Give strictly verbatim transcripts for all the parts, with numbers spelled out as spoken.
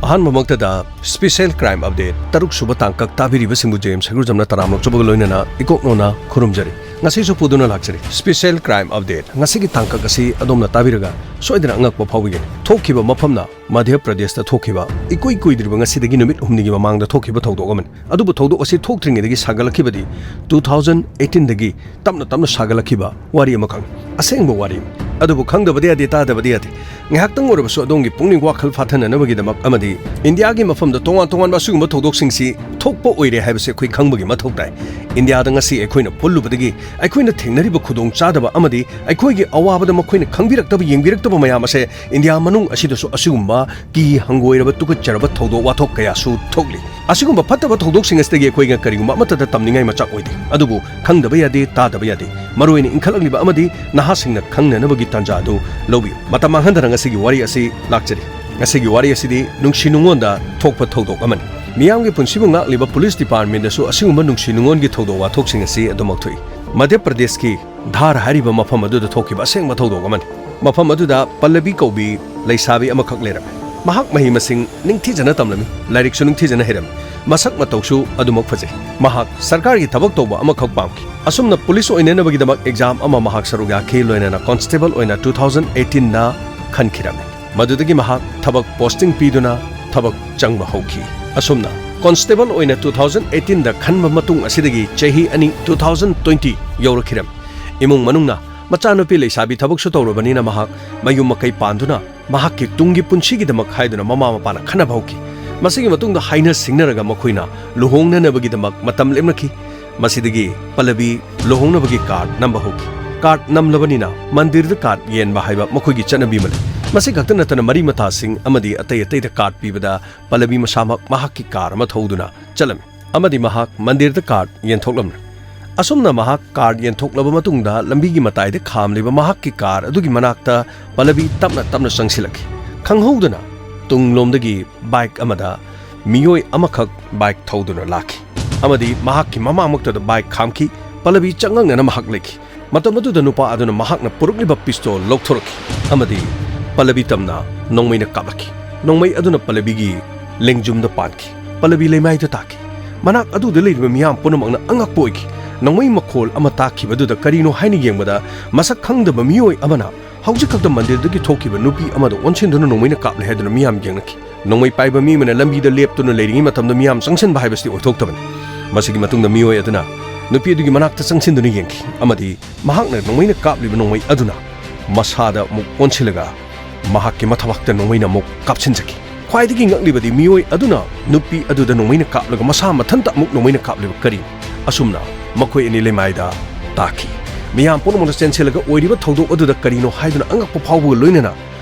ꯑꯍꯥꯟꯕꯃꯛꯇꯗ Special Crime Update ꯇꯔꯨꯛ ꯁꯨꯕ ꯇꯥꯡꯀꯛ ꯇꯥꯕꯤꯔꯤꯕꯁꯤꯡꯕꯨ ꯖꯦꯝꯁ ꯍꯩꯒ꯭ꯔꯨꯖꯝꯅ ꯇꯔꯥꯝꯅ ꯑꯣꯛꯆꯕꯒ ꯂꯣꯏꯅꯅ ꯏꯀꯣꯛꯅꯣꯅ ꯈꯨꯔꯨꯝꯖꯔꯤ꯫ ꯉꯁꯤꯁꯨ ꯄꯨꯗꯨꯅ ꯂꯥꯛꯆꯔꯤ Special Crime Update꯫ ꯉꯁꯤꯒꯤ ꯇꯥꯡꯀꯛ ꯑꯁꯤ ꯑꯗꯣꯝꯅ ꯇꯥꯕꯤꯔꯒ ꯁꯣꯏꯗꯅ ꯑꯉꯛꯄ ꯐꯥꯎꯕꯤꯒꯅꯤ꯫ ꯊꯣꯛꯈꯤꯕ ꯃꯐꯝꯅ ꯃꯙ꯭ꯌ ꯄ꯭ꯔꯗꯦꯁꯇ ꯊꯣꯛꯈꯤꯕ ꯏꯀꯨꯏ ꯀꯨꯏꯗ꯭ꯔꯤꯕ ꯉꯁꯤꯗꯒꯤ ꯅꯨꯃꯤꯠ ꯍꯨꯝꯅꯤꯒꯤ ꯃꯃꯥꯡꯗ ꯊꯣꯛꯈꯤꯕ ꯊꯧꯗꯣꯛ ꯑꯃꯅꯤ꯫ ꯑꯗꯨꯕꯨ ꯊꯧꯗꯣꯛ ꯑꯁꯤ ꯊꯣꯛꯇ꯭ꯔꯤꯉꯩꯗꯒꯤ ꯁꯥꯒꯠꯂꯛꯈꯤꯕꯗꯤ two thousand eighteen ꯗꯒꯤ ꯇꯞꯅ ꯇꯞꯅ ꯁꯥꯒꯠꯂꯛꯈꯤꯕ ꯋꯥꯔꯤ ꯑꯃꯈꯛꯅꯤ꯫ ꯑꯁꯦꯡꯕ ꯋꯥꯔꯤꯅꯤ꯫ ꯑꯗꯨꯕꯨ ꯈꯪꯗꯕꯗꯤ ꯌꯥꯗꯦ, ꯇꯥꯗꯕꯗꯤ ꯌꯥꯗꯦ꯫ ꯉꯥꯏꯍꯥꯛꯇꯪ ꯑꯣꯏꯔꯕꯁꯨ ꯑꯗꯣꯝꯒꯤ ꯄꯨꯛꯅꯤꯡ ꯋꯥꯈꯜ ꯐꯥꯊꯅꯅꯕꯒꯤꯗꯃꯛ ꯑꯃꯗꯤ ꯏꯟꯗꯤꯌꯥꯒꯤ ꯃꯐꯝꯗ ꯇꯣꯉꯥꯟ ꯇꯣꯉꯥꯟꯕ ꯑꯁꯤꯒꯨꯝꯕ ꯊꯧꯗꯣꯛꯁꯤꯡꯁꯤ ꯊꯣꯛꯄ ꯑꯣꯏꯔꯦ ꯍꯥꯏꯕꯁꯤ ꯑꯩꯈꯣꯏ ꯈꯪꯕꯒꯤ ꯃꯊꯧ ꯇꯥꯏ꯫ ꯏꯟꯗꯤꯌꯥꯗ ꯉꯁꯤ ꯑꯩꯈꯣꯏꯅ ꯄꯨꯜꯂꯨꯕꯗꯒꯤ ꯑꯩꯈꯣꯏꯅ ꯊꯦꯡꯅꯔꯤꯕ ꯈꯨꯗꯣꯡꯆꯥꯗꯕ ꯑꯃꯗꯤ ꯑꯩꯈꯣꯏꯒꯤ ꯑꯋꯥꯕꯗ ꯃꯈꯣꯏꯅ ꯈꯪꯕꯤꯔꯛꯇꯕ, ꯌꯦꯡꯕꯤꯔꯛꯇꯕ ꯃꯌꯥꯝ ꯑꯁꯦ ꯏꯟꯗꯤꯌꯥ ꯃꯅꯨꯡ ꯑꯁꯤꯗꯁꯨ ꯑꯁꯤꯒꯨꯝꯕ ꯀꯤ ꯍꯪꯒꯣꯏꯔꯕ ꯇꯨꯀꯠꯆꯔꯕ ꯊꯧꯗꯣꯛ ꯋꯥꯊꯣꯛ ꯀꯌꯥꯁꯨ ꯊꯣꯛꯂꯤ꯫ ꯑꯁꯤꯒꯨꯝꯕ ꯐꯠꯇꯕ ꯊꯧꯗꯣꯛꯁꯤꯡ ꯑꯁꯤꯗꯒꯤ ꯑꯩꯈꯣꯏꯅ ꯀꯔꯤꯒꯨꯝꯕ ꯑꯃꯠꯇꯗ ꯇꯝꯅꯤꯡꯉꯥꯏ ꯃꯆꯥꯛ ꯑꯣꯏꯗꯦ꯫ ꯑꯗꯨꯕꯨ ꯈꯪꯗꯕ ꯌꯥꯗꯦ, ꯇꯥꯗꯕ ꯌꯥꯗꯦ꯫ ꯃꯔꯨꯑꯣꯏꯅ ꯏꯟꯈꯠꯂꯛꯂꯤꯕ ꯑꯃꯗꯤ ꯅꯍꯥꯁꯤꯡꯅ ꯈꯪꯅꯅꯕꯒꯤ ꯇꯥꯟꯖꯥ ꯑꯗꯨ ꯂꯧꯕꯤꯌꯨ꯫ ꯃꯇꯝ ꯃꯥꯡꯍꯟꯗꯅ ꯉꯁꯤꯒꯤ ꯋꯥꯔꯤ ꯑꯁꯤ ꯂꯥꯛꯆꯔꯤ꯫ ꯉꯁꯤꯒꯤ ꯋꯥꯔꯤ ꯑꯁꯤꯗꯤ ꯅꯨꯡꯁꯤ ꯅꯨꯡꯉꯣꯟꯗ ꯊꯣꯛꯄ ꯊꯧꯗꯣꯛ ꯑꯃꯅꯤ꯫ ꯃꯤꯌꯥꯝꯒꯤ ꯄꯨꯟꯁꯤꯕꯨ ꯉꯥꯛꯂꯤꯕ ꯄꯨꯂꯤꯁ ꯗꯤꯄꯥꯔꯠꯃꯦꯟꯗꯁꯨ ꯑꯁꯤꯒꯨꯝꯕ ꯅꯨꯡꯁꯤ ꯅꯨꯡꯉꯣꯟꯒꯤ ꯊꯧꯗꯣꯛ ꯋꯥꯊꯣꯛꯁꯤꯡ ꯑꯁꯤ ꯑꯗꯨꯃꯛ ꯊꯣꯛꯏ꯫ ꯃꯙ꯭ꯌ ꯄ꯭ꯔꯗꯦꯁꯀꯤ ꯙꯥꯔ ꯍꯥꯏꯔꯤꯕ ꯃꯐꯝ ꯑꯗꯨꯗ ꯊꯣꯛꯈꯤꯕ ꯑꯁꯦꯡꯕ ꯊꯧꯗꯣꯛ ꯑꯃꯅꯤ꯫ ꯃꯐꯝ ꯑꯗꯨꯗ ꯄꯜꯂꯕꯤ ꯀꯧꯕꯤ ꯂꯩꯁꯥꯕꯤ ꯑꯃꯈꯛ ꯂꯩꯔꯝꯃꯤ꯫ ꯃꯍꯥꯛ ꯃꯍꯩ ꯃꯁꯤꯡ ꯅꯤꯡꯊꯤꯖꯅ ꯇꯝꯂꯝꯃꯤ, ꯂꯥꯏꯔꯤꯛꯁꯨ ꯅꯤꯡꯊꯤꯖꯅ ꯍꯩꯔꯝꯃꯤ, ꯃꯁꯛ ꯃꯇꯧꯁꯨ ꯑꯗꯨꯃꯛ ꯐꯖꯩ꯫ ꯃꯍꯥꯛ ꯁꯔꯀꯥꯔꯒꯤ ꯊꯕꯛ ꯇꯧꯕ ꯑꯃꯈꯛ ꯄꯥꯝꯈꯤ꯫ ꯑꯁꯨꯝꯅ ꯄꯨꯂꯤꯁ ꯑꯣꯏꯅꯅꯕꯒꯤꯗꯃꯛ ꯑꯦꯛꯖꯥꯝ ꯑꯃ ꯃꯍꯥꯛ ꯁꯔꯨꯛ ꯌꯥꯈꯤ, ꯂꯣꯏꯅꯅ ꯀꯣꯟꯁꯇꯦꯕꯜ ꯑꯣꯏꯅ two thousand eighteen ꯗ ꯈꯟꯈꯤꯔꯝꯃꯤ꯫ ꯃꯗꯨꯗꯒꯤ ꯃꯍꯥꯛ ꯊꯕꯛ ꯄꯣꯁꯇꯤꯡ ꯄꯤꯗꯨꯅ ꯊꯕꯛ ꯆꯪꯕ ꯍꯧꯈꯤ꯫ ꯑꯁꯨꯝꯅ ꯀꯣꯟꯁꯇꯦꯕꯜ ꯑꯣꯏꯅ two thousand eighteen ꯗ ꯈꯟꯕ ꯃꯇꯨꯡ ꯑꯁꯤꯗꯒꯤ ꯆꯍꯤ ꯑꯅꯤ, two thousand twenty ꯌꯧꯔꯛꯈꯤꯔꯝꯃꯤ꯫ ꯏꯃꯨꯡ ꯃꯅꯨꯡꯅ ꯃꯆꯥꯅꯨꯄꯤ ꯂꯩꯁꯥꯕꯤ ꯊꯕꯛꯁꯨ ꯇꯧꯔꯕꯅꯤꯅ ꯃꯍꯥꯛ ꯃꯌꯨꯝ ꯃꯀꯩ ꯄꯥꯟꯗꯨꯅ ꯃꯍꯥꯛꯀꯤ ꯇꯨꯡꯒꯤ ꯄꯨꯟꯁꯤꯒꯤꯗꯃꯛ ꯍꯥꯏꯗꯨꯅ ꯃꯃꯥ ꯃꯄꯥꯅ ꯈꯟꯅꯕ ꯍꯧꯈꯤ꯫ ꯃꯁꯤꯒꯤ ꯃꯇꯨꯡꯗ ꯍꯥꯏꯅ ꯁꯤꯡꯅꯔꯒ ꯃꯈꯣꯏꯅ ꯂꯨꯍꯣꯡꯅꯅꯕꯒꯤꯗꯃꯛ ꯃꯇꯝ ꯂꯦꯞꯅꯈꯤ꯫ ꯃꯁꯤꯗꯒꯤ ꯄꯜꯂꯕꯤ ꯂꯨꯍꯣꯡꯅꯕꯒꯤ ꯀꯥꯔꯗ ꯅꯝꯕ ꯍꯧꯈꯤ꯫ ꯀꯥꯔꯗ ꯅꯝꯂꯕꯅꯤꯅ ꯃꯟꯗꯤꯔꯗ ꯀꯥꯔꯗ ꯌꯦꯟꯕ ꯍꯥꯏꯕ ꯃꯈꯣꯏꯒꯤ ꯆꯠꯅꯕꯤ ꯑꯃ ꯂꯩ꯫ ꯃꯁꯤ ꯈꯛꯇ ꯅꯠꯇꯅ ꯃꯔꯤ ꯃꯇꯥꯁꯤꯡ ꯑꯃꯗꯤ ꯑꯇꯩ ꯑꯇꯩꯗ ꯀꯥꯔꯗ ꯄꯤꯕꯗ ꯄꯜꯂꯕꯤ ꯃꯁꯥꯃꯛ ꯃꯍꯥꯛꯀꯤ ꯀꯥꯔ ꯑꯃ ꯊꯧꯗꯨꯅ ꯆꯠꯂꯝꯃꯤ ꯑꯃꯗꯤ ꯃꯍꯥꯛ ꯃꯟꯗꯤꯔꯗ ꯀꯥꯔꯗ ꯌꯦꯟꯊꯣꯛꯂꯝꯃꯤ꯫ ꯑꯁꯨꯝꯅ ꯃꯍꯥꯛ ꯀꯥꯔꯗ ꯌꯦꯟꯊꯣꯛꯂꯕ ꯃꯇꯨꯡꯗ ꯂꯝꯕꯤꯒꯤ ꯃꯇꯥꯏꯗ ꯈꯥꯝꯂꯤꯕ ꯃꯍꯥꯛꯀꯤ ꯀꯥꯔ ꯑꯗꯨꯒꯤ ꯃꯅꯥꯛꯇ ꯄꯜꯂꯕꯤ ꯇꯞꯅ ꯇꯞꯅ ꯆꯪꯁꯤꯜꯂꯛꯈꯤ꯫ ꯈꯪꯍꯧꯗꯅ ꯇꯨꯡꯂꯣꯝꯗꯒꯤ ꯕꯥꯏꯛ ꯑꯃꯗ ꯃꯤꯑꯣꯏ ꯑꯃꯈꯛ ꯕꯥꯏꯛ ꯊꯧꯗꯨꯅ ꯂꯥꯛꯈꯤ ꯑꯃꯗꯤ ꯃꯍꯥꯛꯀꯤ ꯃꯃꯥꯡꯃꯛꯇꯗ ꯕꯥꯏꯛ ꯈꯥꯝꯈꯤ꯫ ꯄꯜꯂꯕꯤ ꯆꯉꯛꯅꯅ ꯃꯍꯥꯛ ꯂꯩꯈꯤ꯫ ꯃꯇꯝ ꯑꯗꯨꯗ ꯅꯨꯄꯥ ꯑꯗꯨꯅ ꯃꯍꯥꯛꯅ ꯄꯨꯔꯛꯂꯤꯕ ꯄꯤꯁꯇꯣꯜ ꯂꯧꯊꯣꯔꯛꯈꯤ ꯑꯃꯗꯤ ꯄꯜꯂꯕꯤ ꯇꯝꯅ ꯅꯣꯡꯃꯩꯅ ꯀꯥꯞꯂꯛꯈꯤ꯫ ꯅꯣꯡꯃꯩ ꯑꯗꯨꯅ ꯄꯜꯂꯕꯤꯒꯤ ꯂꯦꯡꯖꯨꯝꯗ ꯄꯥꯟꯈꯤ꯫ ꯄꯜꯂꯕꯤ ꯂꯩꯃꯥꯏꯗ ꯇꯥꯈꯤ꯫ ꯃꯅꯥꯛ ꯑꯗꯨꯗ ꯂꯩꯔꯤꯕ ꯃꯤꯌꯥꯝ ꯄꯨꯝꯅꯃꯛꯅ ꯑꯉꯛꯄ ꯑꯣꯏꯈꯤ꯫ ꯅꯣꯡꯃꯩ ꯃꯈꯣꯜ ꯑꯃ ꯇꯥꯈꯤꯕꯗꯨꯗ ꯀꯔꯤꯅꯣ ꯍꯥꯏꯅ ꯌꯦꯡꯕꯗ, ꯃꯁꯛ ꯈꯪꯗꯕ ꯃꯤꯑꯣꯏ ꯑꯃꯅ ꯍꯧꯖꯤꯛ ꯈꯛꯇ ꯃꯟꯗꯤꯔꯗꯒꯤ ꯊꯣꯛꯈꯤꯕ ꯅꯨꯄꯤ ꯑꯃꯗ ꯑꯣꯟꯁꯤꯟꯗꯨꯅ ꯅꯣꯡꯃꯩꯅ ꯀꯥꯞꯂꯦ ꯍꯥꯏꯗꯨꯅ ꯃꯤꯌꯥꯝ ꯌꯦꯡꯅꯈꯤ꯫ ꯅꯣꯡꯃꯩ ꯄꯥꯏꯕ ꯃꯤ ꯑꯃꯅ ꯂꯝꯕꯤꯗ ꯂꯦꯞꯇꯨꯅ ꯂꯩꯔꯤꯉꯩ ꯃꯇꯝꯗ ꯃꯤꯌꯥꯝ ꯆꯪꯁꯤꯟꯕ ꯍꯥꯏꯕꯁꯤꯗꯤ ꯑꯣꯏꯊꯣꯛꯇꯕꯅꯤ꯫ ꯃꯁꯤꯒꯤ ꯃꯇꯨꯡꯗ ꯃꯤꯑꯣꯏ ꯑꯗꯨꯅ ꯅꯨꯄꯤ ꯑꯗꯨꯒꯤ ꯃꯅꯥꯛꯇ ꯆꯪꯁꯤꯟꯗꯨꯅ ꯌꯦꯡꯈꯤ ꯑꯃꯗꯤ ꯃꯍꯥꯛꯅ ꯅꯣꯡꯃꯩꯅ ꯀꯥꯞꯂꯤꯕ ꯅꯣꯡꯃꯩ ꯑꯗꯨꯅ ꯃꯁꯥꯗ ꯑꯃꯨꯛ ꯑꯣꯟꯁꯤꯜꯂꯒ ꯃꯍꯥꯛꯀꯤ ꯃꯊꯕꯥꯛꯇ ꯅꯣꯡꯃꯩꯅ ꯑꯃꯨꯛ ꯀꯥꯞꯁꯤꯟꯖꯈꯤ꯫ ꯈ꯭ꯋꯥꯏꯗꯒꯤ ꯉꯛꯂꯤꯕꯗꯤ ꯃꯤꯑꯣꯏ ꯑꯗꯨꯅ ꯅꯨꯄꯤ ꯑꯗꯨꯗ ꯅꯣꯡꯃꯩꯅ ꯀꯥꯞꯂꯒ ꯃꯁꯥ ꯃꯊꯟꯇ ꯑꯃꯨꯛ ꯅꯣꯡꯃꯩꯅ ꯀꯥꯞꯂꯤꯕ ꯀꯔꯤꯅꯣ? ꯑꯁꯨꯝꯅ ꯃꯈꯣꯏ ꯑꯅꯤ ꯂꯩꯃꯥꯏꯗ ꯇꯥꯈꯤ꯫ ꯃꯤꯌꯥꯝ ꯄꯨꯝꯅꯃꯛꯅ ꯆꯦꯟꯁꯤꯜꯂꯒ ꯑꯣꯏꯔꯤꯕ ꯊꯧꯗꯣꯛ ꯑꯗꯨꯗ ꯀꯔꯤꯅꯣ ꯍꯥꯏꯗꯨꯅ ꯑꯉꯛꯄ ꯐꯥꯎꯕꯒ ꯂꯣꯏꯅꯅ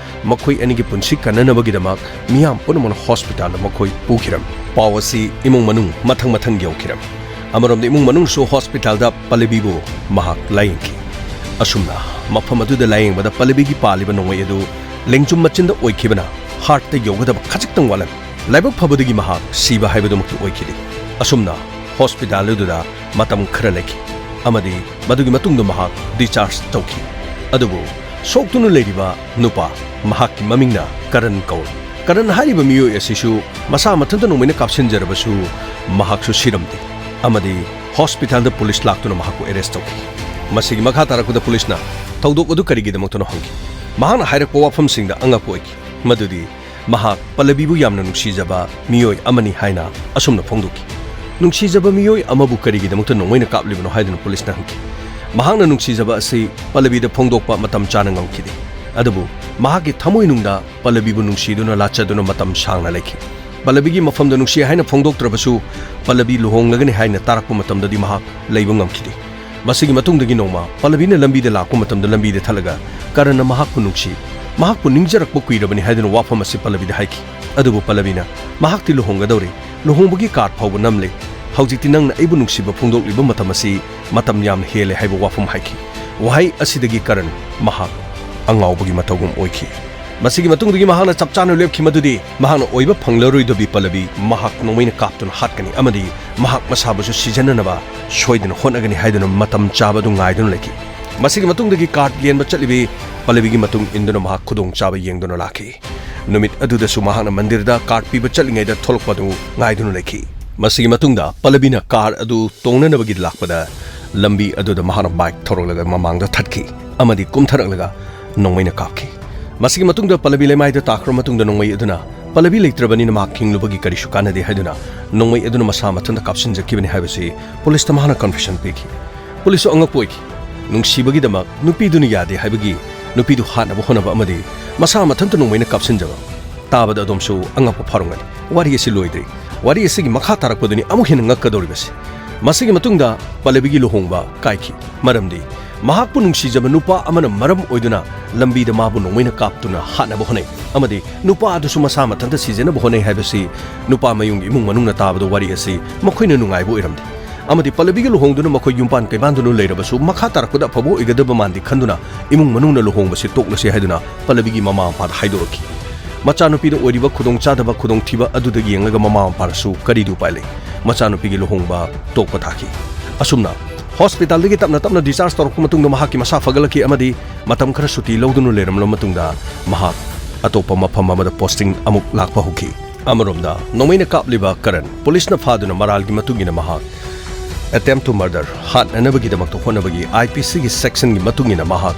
ꯃꯈꯣꯏ ꯑꯅꯤꯒꯤ ꯄꯨꯟꯁꯤ ꯀꯟꯅꯅꯕꯒꯤꯗꯃꯛ ꯃꯤꯌꯥꯝ ꯄꯨꯝꯅꯃꯛꯅ ꯍꯣꯁꯄꯤꯇꯥꯜꯗ ꯃꯈꯣꯏ ꯄꯨꯈꯤꯔꯝꯃꯤ꯫ ꯄꯥꯎ ꯑꯁꯤ ꯏꯃꯨꯡ ꯃꯅꯨꯡ ꯃꯊꯪ ꯃꯊꯪ ꯌꯧꯈꯤꯔꯝꯃꯤ꯫ ꯑꯃꯔꯣꯝꯗ ꯏꯃꯨꯡ ꯃꯅꯨꯡꯁꯨ ꯍꯣꯁꯄꯤꯇꯥꯜꯗ ꯄꯜꯂꯕꯤꯕꯨ ꯃꯍꯥꯛ ꯂꯥꯌꯦꯡꯈꯤ꯫ ꯑꯁꯨꯝꯅ ꯃꯐꯝ ꯑꯗꯨꯗ ꯂꯥꯌꯦꯡꯕꯗ ꯄꯜꯂꯕꯤꯒꯤ ꯄꯥꯜꯂꯤꯕ ꯅꯣꯡꯃꯩ ꯑꯗꯨ ꯂꯦꯡꯖꯨꯝ ꯃꯆꯤꯟꯗ ꯑꯣꯏꯈꯤꯕꯅ ꯍꯥꯔꯠꯇ ꯌꯧꯒꯗꯕ ꯈꯖꯤꯛꯇꯪ ꯋꯥꯠꯂꯝꯃꯤ꯫ ꯂꯥꯏꯕꯛ ꯐꯕꯗꯒꯤ ꯃꯍꯥꯛ ꯁꯤꯕ ꯍꯥꯏꯕꯗꯨꯃꯛꯇꯤ ꯑꯣꯏꯈꯤꯗꯦ꯫ ꯑꯁꯨꯝꯅ ꯍꯣꯁꯄꯤꯇꯥꯜ ꯑꯗꯨꯗ ꯃꯇꯝ ꯈꯔ ꯂꯩꯈꯤ ꯑꯃꯗꯤ ꯃꯗꯨꯒꯤ ꯃꯇꯨꯡꯗ ꯃꯍꯥꯛ ꯗꯤꯁꯆꯥꯔꯖ ꯇꯧꯈꯤ꯫ ꯑꯗꯨꯕꯨ ꯁꯣꯛꯇꯨꯅ ꯂꯩꯔꯤꯕ ꯅꯨꯄꯥ, ꯃꯍꯥꯛꯀꯤ ꯃꯃꯤꯡꯅ ꯀꯔꯟ ꯀꯧꯏ꯫ ꯀꯔꯟ ꯍꯥꯏꯔꯤꯕ ꯃꯤꯑꯣꯏ ꯑꯁꯤꯁꯨ ꯃꯁꯥ ꯃꯊꯟꯇ ꯅꯣꯡꯃꯩꯅ ꯀꯥꯞꯁꯤꯟꯖꯔꯕꯁꯨ ꯃꯍꯥꯛꯁꯨ ꯁꯤꯔꯝꯗꯦ ꯑꯃꯗꯤ ꯍꯣꯁꯄꯤꯇꯥꯜꯗ ꯄꯨꯂꯤꯁ ꯂꯥꯛꯇꯨꯅ ꯃꯍꯥꯛꯄꯨ ꯑꯦꯔꯦꯁ ꯇꯧꯈꯤ꯫ ꯃꯁꯤꯒꯤ ꯃꯈꯥ ꯇꯥꯔꯛꯄꯗ ꯄꯨꯂꯤꯁꯅ ꯊꯧꯗꯣꯛ ꯑꯗꯨ ꯀꯔꯤꯒꯤꯗꯃꯛꯇꯅꯣ ꯍꯪꯈꯤ꯫ ꯃꯍꯥꯛꯅ ꯍꯥꯏꯔꯛꯄ ꯋꯥꯐꯝꯁꯤꯡꯗ ꯑꯉꯛꯄ ꯑꯣꯏꯈꯤ꯫ ꯃꯗꯨꯗꯤ ꯃꯍꯥꯛ ꯄꯜꯂꯕꯤꯕꯨ ꯌꯥꯝꯅ ꯅꯨꯡꯁꯤꯖꯕ ꯃꯤꯑꯣꯏ ꯑꯃꯅꯤ ꯍꯥꯏꯅ ꯑꯁꯨꯝꯅ ꯐꯣꯡꯗꯣꯛꯈꯤ꯫ ꯅꯨꯡꯁꯤꯖꯕ ꯃꯤꯑꯣꯏ ꯑꯃꯕꯨ ꯀꯔꯤꯒꯤꯗꯃꯛꯇ ꯅꯣꯡꯃꯩꯅ ꯀꯥꯞꯂꯤꯕꯅꯣ ꯍꯥꯏꯗꯨꯅ ꯄꯨꯂꯤꯁꯅ ꯍꯪꯈꯤ꯫ ꯃꯍꯥꯛꯅ ꯅꯨꯡꯁꯤꯖꯕ ꯑꯁꯤ ꯄꯜꯂꯕꯤꯗ ꯐꯣꯡꯗꯣꯛꯄ ꯃꯇꯝ ꯆꯥꯅ ꯉꯝꯈꯤꯗꯦ꯫ ꯑꯗꯨꯕꯨ ꯃꯍꯥꯛꯀꯤ ꯊꯃꯣꯏꯅꯨꯡꯗ ꯄꯜꯂꯕꯤꯕꯨ ꯅꯨꯡꯁꯤꯗꯨꯅ ꯂꯥꯠꯆꯗꯨꯅ ꯃꯇꯝ ꯁꯥꯡꯅ ꯂꯩꯈꯤ꯫ ꯄꯜꯂꯕꯤꯒꯤ ꯃꯐꯝꯗ ꯅꯨꯡꯁꯤ ꯍꯥꯏꯅ ꯐꯣꯡꯗꯣꯛꯇ꯭ꯔꯕꯁꯨ ꯄꯜꯂꯕꯤ ꯂꯨꯍꯣꯡꯂꯒꯅꯤ ꯍꯥꯏꯅ ꯇꯥꯔꯛꯄ ꯃꯇꯝꯗꯗꯤ ꯃꯍꯥꯛ ꯂꯩꯕ ꯉꯝꯈꯤꯗꯦ꯫ ꯃꯁꯤꯒꯤ ꯃꯇꯨꯡꯗꯒꯤ ꯅꯣꯡꯃ ꯄꯜꯂꯕꯤꯅ ꯂꯝꯕꯤꯗ ꯂꯥꯛꯄ ꯃꯇꯝꯗ ꯂꯝꯕꯤꯗ ꯊꯠꯂꯒ ꯀꯔꯟꯅ ꯃꯍꯥꯛꯄꯨ ꯅꯨꯡꯁꯤ, ꯃꯍꯥꯛꯄꯨ ꯅꯤꯡꯖꯔꯛꯄ ꯀꯨꯏꯔꯕꯅꯤ ꯍꯥꯏꯗꯨꯅ ꯋꯥꯐꯝ ꯑꯁꯤ ꯄꯜꯂꯕꯤꯗ ꯍꯥꯏꯈꯤ꯫ ꯑꯗꯨꯕꯨ ꯄꯜꯂꯕꯤꯅ ꯃꯍꯥꯛꯇꯤ ꯂꯨꯍꯣꯡꯒꯗꯧꯔꯦ, ꯂꯨꯍꯣꯡꯕꯒꯤ ꯀꯥꯔꯗ ꯐꯥꯎꯕ ꯅꯝꯂꯦ, ꯍꯧꯖꯤꯛꯇꯤ ꯅꯪꯅ ꯑꯩꯕꯨ ꯅꯨꯡꯁꯤꯕ ꯐꯣꯡꯗꯣꯛꯂꯤꯕ ꯃꯇꯝ ꯑꯁꯤ ꯃꯇꯝ ꯌꯥꯝꯅ ꯍꯦꯜꯂꯦ ꯍꯥꯏꯕ ꯋꯥꯐꯝ ꯍꯥꯏꯈꯤ꯫ ꯋꯥꯍꯩ ꯑꯁꯤꯗꯒꯤ ꯀꯔꯟ ꯃꯍꯥꯛ ꯑꯉꯥꯎꯕꯒꯤ ꯃꯇꯧꯒꯨꯝ ꯑꯣꯏꯈꯤ꯫ ꯃꯁꯤꯒꯤ ꯃꯇꯨꯡꯗꯒꯤ ꯃꯍꯥꯛꯅ ꯆꯞ ꯆꯥꯅ ꯂꯦꯞꯈꯤ ꯃꯗꯨꯗꯤ ꯃꯍꯥꯛꯅ ꯑꯣꯏꯕ ꯐꯪꯂꯔꯣꯏꯗꯕꯤ ꯄꯜꯂꯕꯤ ꯃꯍꯥꯛ ꯅꯣꯡꯃꯩꯅ ꯀꯥꯞꯇꯨꯅ ꯍꯥꯠꯀꯅꯤ ꯑꯃꯗꯤ ꯃꯍꯥꯛ ꯃꯁꯥꯕꯨꯁꯨ ꯁꯤꯖꯤꯟꯅꯅꯕ ꯁꯣꯏꯗꯅ ꯍꯣꯠꯅꯒꯅꯤ ꯍꯥꯏꯗꯨꯅ ꯃꯇꯝ ꯆꯥꯕ ꯑꯗꯨ ꯉꯥꯏꯗꯨꯅ ꯂꯩꯈꯤ꯫ ꯃꯁꯤꯒꯤ ꯃꯇꯨꯡꯗꯒꯤ ꯀꯥꯔꯗ ꯂꯦꯟꯕ ꯆꯠꯂꯤꯕꯤ ꯄꯜꯂꯕꯤꯒꯤ ꯃꯇꯨꯡ ꯏꯟꯗꯨꯅ ꯃꯍꯥꯛ ꯈꯨꯗꯣꯡꯆꯥꯕ ꯌꯦꯡꯗꯨꯅ ꯂꯥꯛꯈꯤ꯫ ꯅꯨꯃꯤꯠ ꯑꯗꯨꯗꯁꯨ ꯃꯍꯥꯛꯅ ꯃꯟꯗꯤꯔꯗ ꯀꯥꯔ ꯄꯤꯕ ꯆꯠꯂꯤꯉꯩꯗ ꯊꯣꯛꯂꯛꯄ ꯑꯗꯨ ꯉꯥꯏꯗꯨꯅ ꯂꯩꯈꯤ꯫ ꯃꯁꯤꯒꯤ ꯃꯇꯨꯡꯗ ꯄꯜꯂꯕꯤꯅ ꯀꯥꯔ ꯑꯗꯨ ꯇꯣꯡꯅꯅꯕꯒꯤ ꯂꯥꯛꯄꯗ, ꯂꯝꯕꯤ ꯑꯗꯨꯗ ꯃꯍꯥꯛꯅ ꯕꯥꯏꯛ ꯊꯧꯔꯛꯂꯒ ꯃꯃꯥꯡꯗ ꯊꯠꯈꯤ ꯑꯃꯗꯤ ꯀꯨꯝꯊꯔꯛꯂꯒ ꯅꯣꯡꯃꯩꯅ ꯀꯥꯞꯈꯤ꯫ ꯃꯁꯤꯒꯤ ꯃꯇꯨꯡꯗ ꯄꯜꯂꯕꯤ ꯂꯩꯃꯥꯏꯗ ꯇꯥꯈ꯭ꯔꯕ ꯃꯇꯨꯡꯗ, ꯅꯣꯡꯃꯩ ꯑꯗꯨꯅ ꯄꯜꯂꯕꯤ ꯂꯩꯇ꯭ꯔꯕꯅꯤꯅ ꯃꯍꯥꯛ ꯍꯤꯡꯂꯨꯕꯒꯤ ꯀꯔꯤꯁꯨ ꯀꯥꯟꯅꯗꯦ ꯍꯥꯏꯗꯨꯅ ꯅꯣꯡꯃꯩ ꯑꯗꯨꯅ ꯃꯁꯥ ꯃꯊꯟꯇ ꯀꯥꯞꯁꯤꯟꯖꯈꯤꯕꯅꯤ ꯍꯥꯏꯕꯁꯤ ꯄꯨꯂꯤꯁꯇ ꯃꯍꯥꯛꯅ ꯀꯟꯐꯦꯁꯟ ꯄꯤꯈꯤ꯫ ꯄꯨꯂꯤꯁꯁꯨ ꯑꯉꯛꯄ ꯑꯣꯏꯈꯤ꯫ ꯅꯨꯡꯁꯤꯕꯒꯤꯗꯃꯛ ꯅꯨꯄꯤꯗꯨꯅ ꯌꯥꯗꯦ ꯍꯥꯏꯕꯒꯤ, ꯅꯨꯄꯤꯗꯨ ꯍꯥꯠꯅꯕ ꯍꯣꯠꯅꯕ ꯑꯃꯗꯤ ꯃꯁꯥ ꯃꯊꯟꯇ ꯅꯣꯡꯃꯩꯅ ꯀꯥꯞꯁꯤꯟꯖꯕ ꯇꯥꯕꯗ ꯑꯗꯣꯝꯁꯨ ꯑꯉꯛꯄ ꯐꯥꯎꯔꯝꯒꯅꯤ꯫ ꯋꯥꯔꯤ ꯑꯁꯤ ꯂꯣꯏꯗ꯭ꯔꯤ꯫ ꯋꯥꯔꯤ ꯑꯁꯤꯒꯤ ꯃꯈꯥ ꯇꯥꯔꯛꯄꯗꯨꯅꯤ ꯑꯃꯨꯛ ꯍꯦꯟꯅ ꯉꯛꯀꯗꯧꯔꯤꯕꯁꯤ꯫ ꯃꯁꯤꯒꯤ ꯃꯇꯨꯡꯗ ꯄꯜꯂꯕꯤꯒꯤ ꯂꯨꯍꯣꯡꯕ ꯀꯥꯏꯈꯤ꯫ ꯃꯔꯝꯗꯤ ꯃꯍꯥꯛꯄꯨ ꯅꯨꯡꯁꯤꯖꯕ ꯅꯨꯄꯥ ꯑꯃꯅ ꯃꯔꯝ ꯑꯣꯏꯗꯨꯅ ꯂꯝꯕꯤꯗ ꯃꯥꯕꯨ ꯅꯣꯡꯃꯩꯅ ꯀꯥꯞꯇꯨꯅ ꯍꯥꯠꯅꯕ ꯍꯣꯠꯅꯩ ꯑꯃꯗꯤ ꯅꯨꯄꯥ ꯑꯗꯨꯁꯨ ꯃꯁꯥ ꯃꯊꯟꯇ ꯁꯤꯖꯅꯕ ꯍꯣꯠꯅꯩ ꯍꯥꯏꯕꯁꯤ ꯅꯨꯄꯥ ꯃꯌꯨꯝꯒꯤ ꯏꯃꯨꯡ ꯃꯅꯨꯡꯅ ꯇꯥꯕꯗ ꯋꯥꯔꯤ ꯑꯁꯤ ꯃꯈꯣꯏꯅ ꯅꯨꯡꯉꯥꯏꯕ ꯑꯣꯏꯔꯝꯗꯦ꯫ ꯑꯃꯗꯤ ꯄꯜꯂꯕꯤꯒ ꯂꯨꯍꯣꯡꯗꯨꯅ ꯃꯈꯣꯏ ꯌꯨꯝꯄꯥꯟ ꯀꯩꯕꯥꯟꯗꯨꯅ ꯂꯩꯔꯕꯁꯨ ꯃꯈꯥ ꯇꯥꯔꯛꯄꯗ ꯑꯐꯕ ꯑꯣꯏꯒꯗꯕ ꯃꯥꯟꯗꯦ ꯈꯟꯗꯨꯅ ꯏꯃꯨꯡ ꯃꯅꯨꯡꯅ ꯂꯨꯍꯣꯡꯕꯁꯤ ꯇꯣꯛꯂꯁꯤ ꯍꯥꯏꯗꯨꯅ ꯄꯜꯂꯕꯤꯒꯤ ꯃꯃꯥ ꯃꯄꯥꯗ ꯍꯥꯏꯗꯣꯔꯛꯈꯤ꯫ ꯃꯆꯥꯅꯨꯄꯤꯗ ꯑꯣꯏꯔꯤꯕ ꯈꯨꯗꯣꯡꯆꯥꯗꯕ ꯈꯨꯗꯣꯡꯊꯤꯕ ꯑꯗꯨꯗ ꯌꯦꯡꯂꯒ ꯃꯃꯥ ꯃꯄꯥꯅꯁꯨ ꯀꯔꯤꯗꯤ ꯎꯄꯥꯏ ꯂꯩ, ꯃꯆꯥꯅꯨꯄꯤꯒꯤ ꯂꯨꯍꯣꯡꯕ ꯇꯣꯛꯄ ꯇꯥꯈꯤ꯫ ꯑꯁꯨꯝꯅ ꯍꯣꯁꯄꯤꯇꯥꯜꯗꯒꯤ ꯇꯞꯅ ꯇꯞꯅ ꯗꯤꯁꯆꯥꯔꯖ ꯇꯧꯔꯛꯄ ꯃꯇꯨꯡꯗ ꯃꯍꯥꯛꯀꯤ ꯃꯁꯥ ꯐꯒꯠꯂꯛꯈꯤ ꯑꯃꯗꯤ ꯃꯇꯝ ꯈꯔ ꯁꯨꯇꯤ ꯂꯧꯗꯨꯅ ꯂꯩꯔꯝꯂꯕ ꯃꯇꯨꯡꯗ ꯃꯍꯥꯛ ꯑꯇꯣꯞꯄ ꯃꯐꯝ ꯑꯃꯗ ꯄꯣꯁꯇꯤꯡ ꯑꯃꯨꯛ ꯂꯥꯛꯄ ꯍꯧꯈꯤ꯫ ꯑꯃꯔꯣꯝꯗ ꯅꯣꯡꯃꯩꯅ ꯀꯥꯞꯂꯤꯕ ꯀꯔꯟ ꯄꯨꯂꯤꯁꯅ ꯐꯥꯗꯨꯅ ꯃꯔꯥꯜꯒꯤ ꯃꯇꯨꯡ ꯏꯟꯅ ꯃꯍꯥꯛ attempt to murder, ꯍꯥꯠꯅꯅꯕꯒꯤꯗꯃꯛꯇ ꯍꯣꯠꯅꯕꯒꯤ, I P C ꯒꯤ ꯁꯦꯛꯁꯟꯒꯤ ꯃꯇꯨꯡ ꯏꯟꯅ ꯃꯍꯥꯛ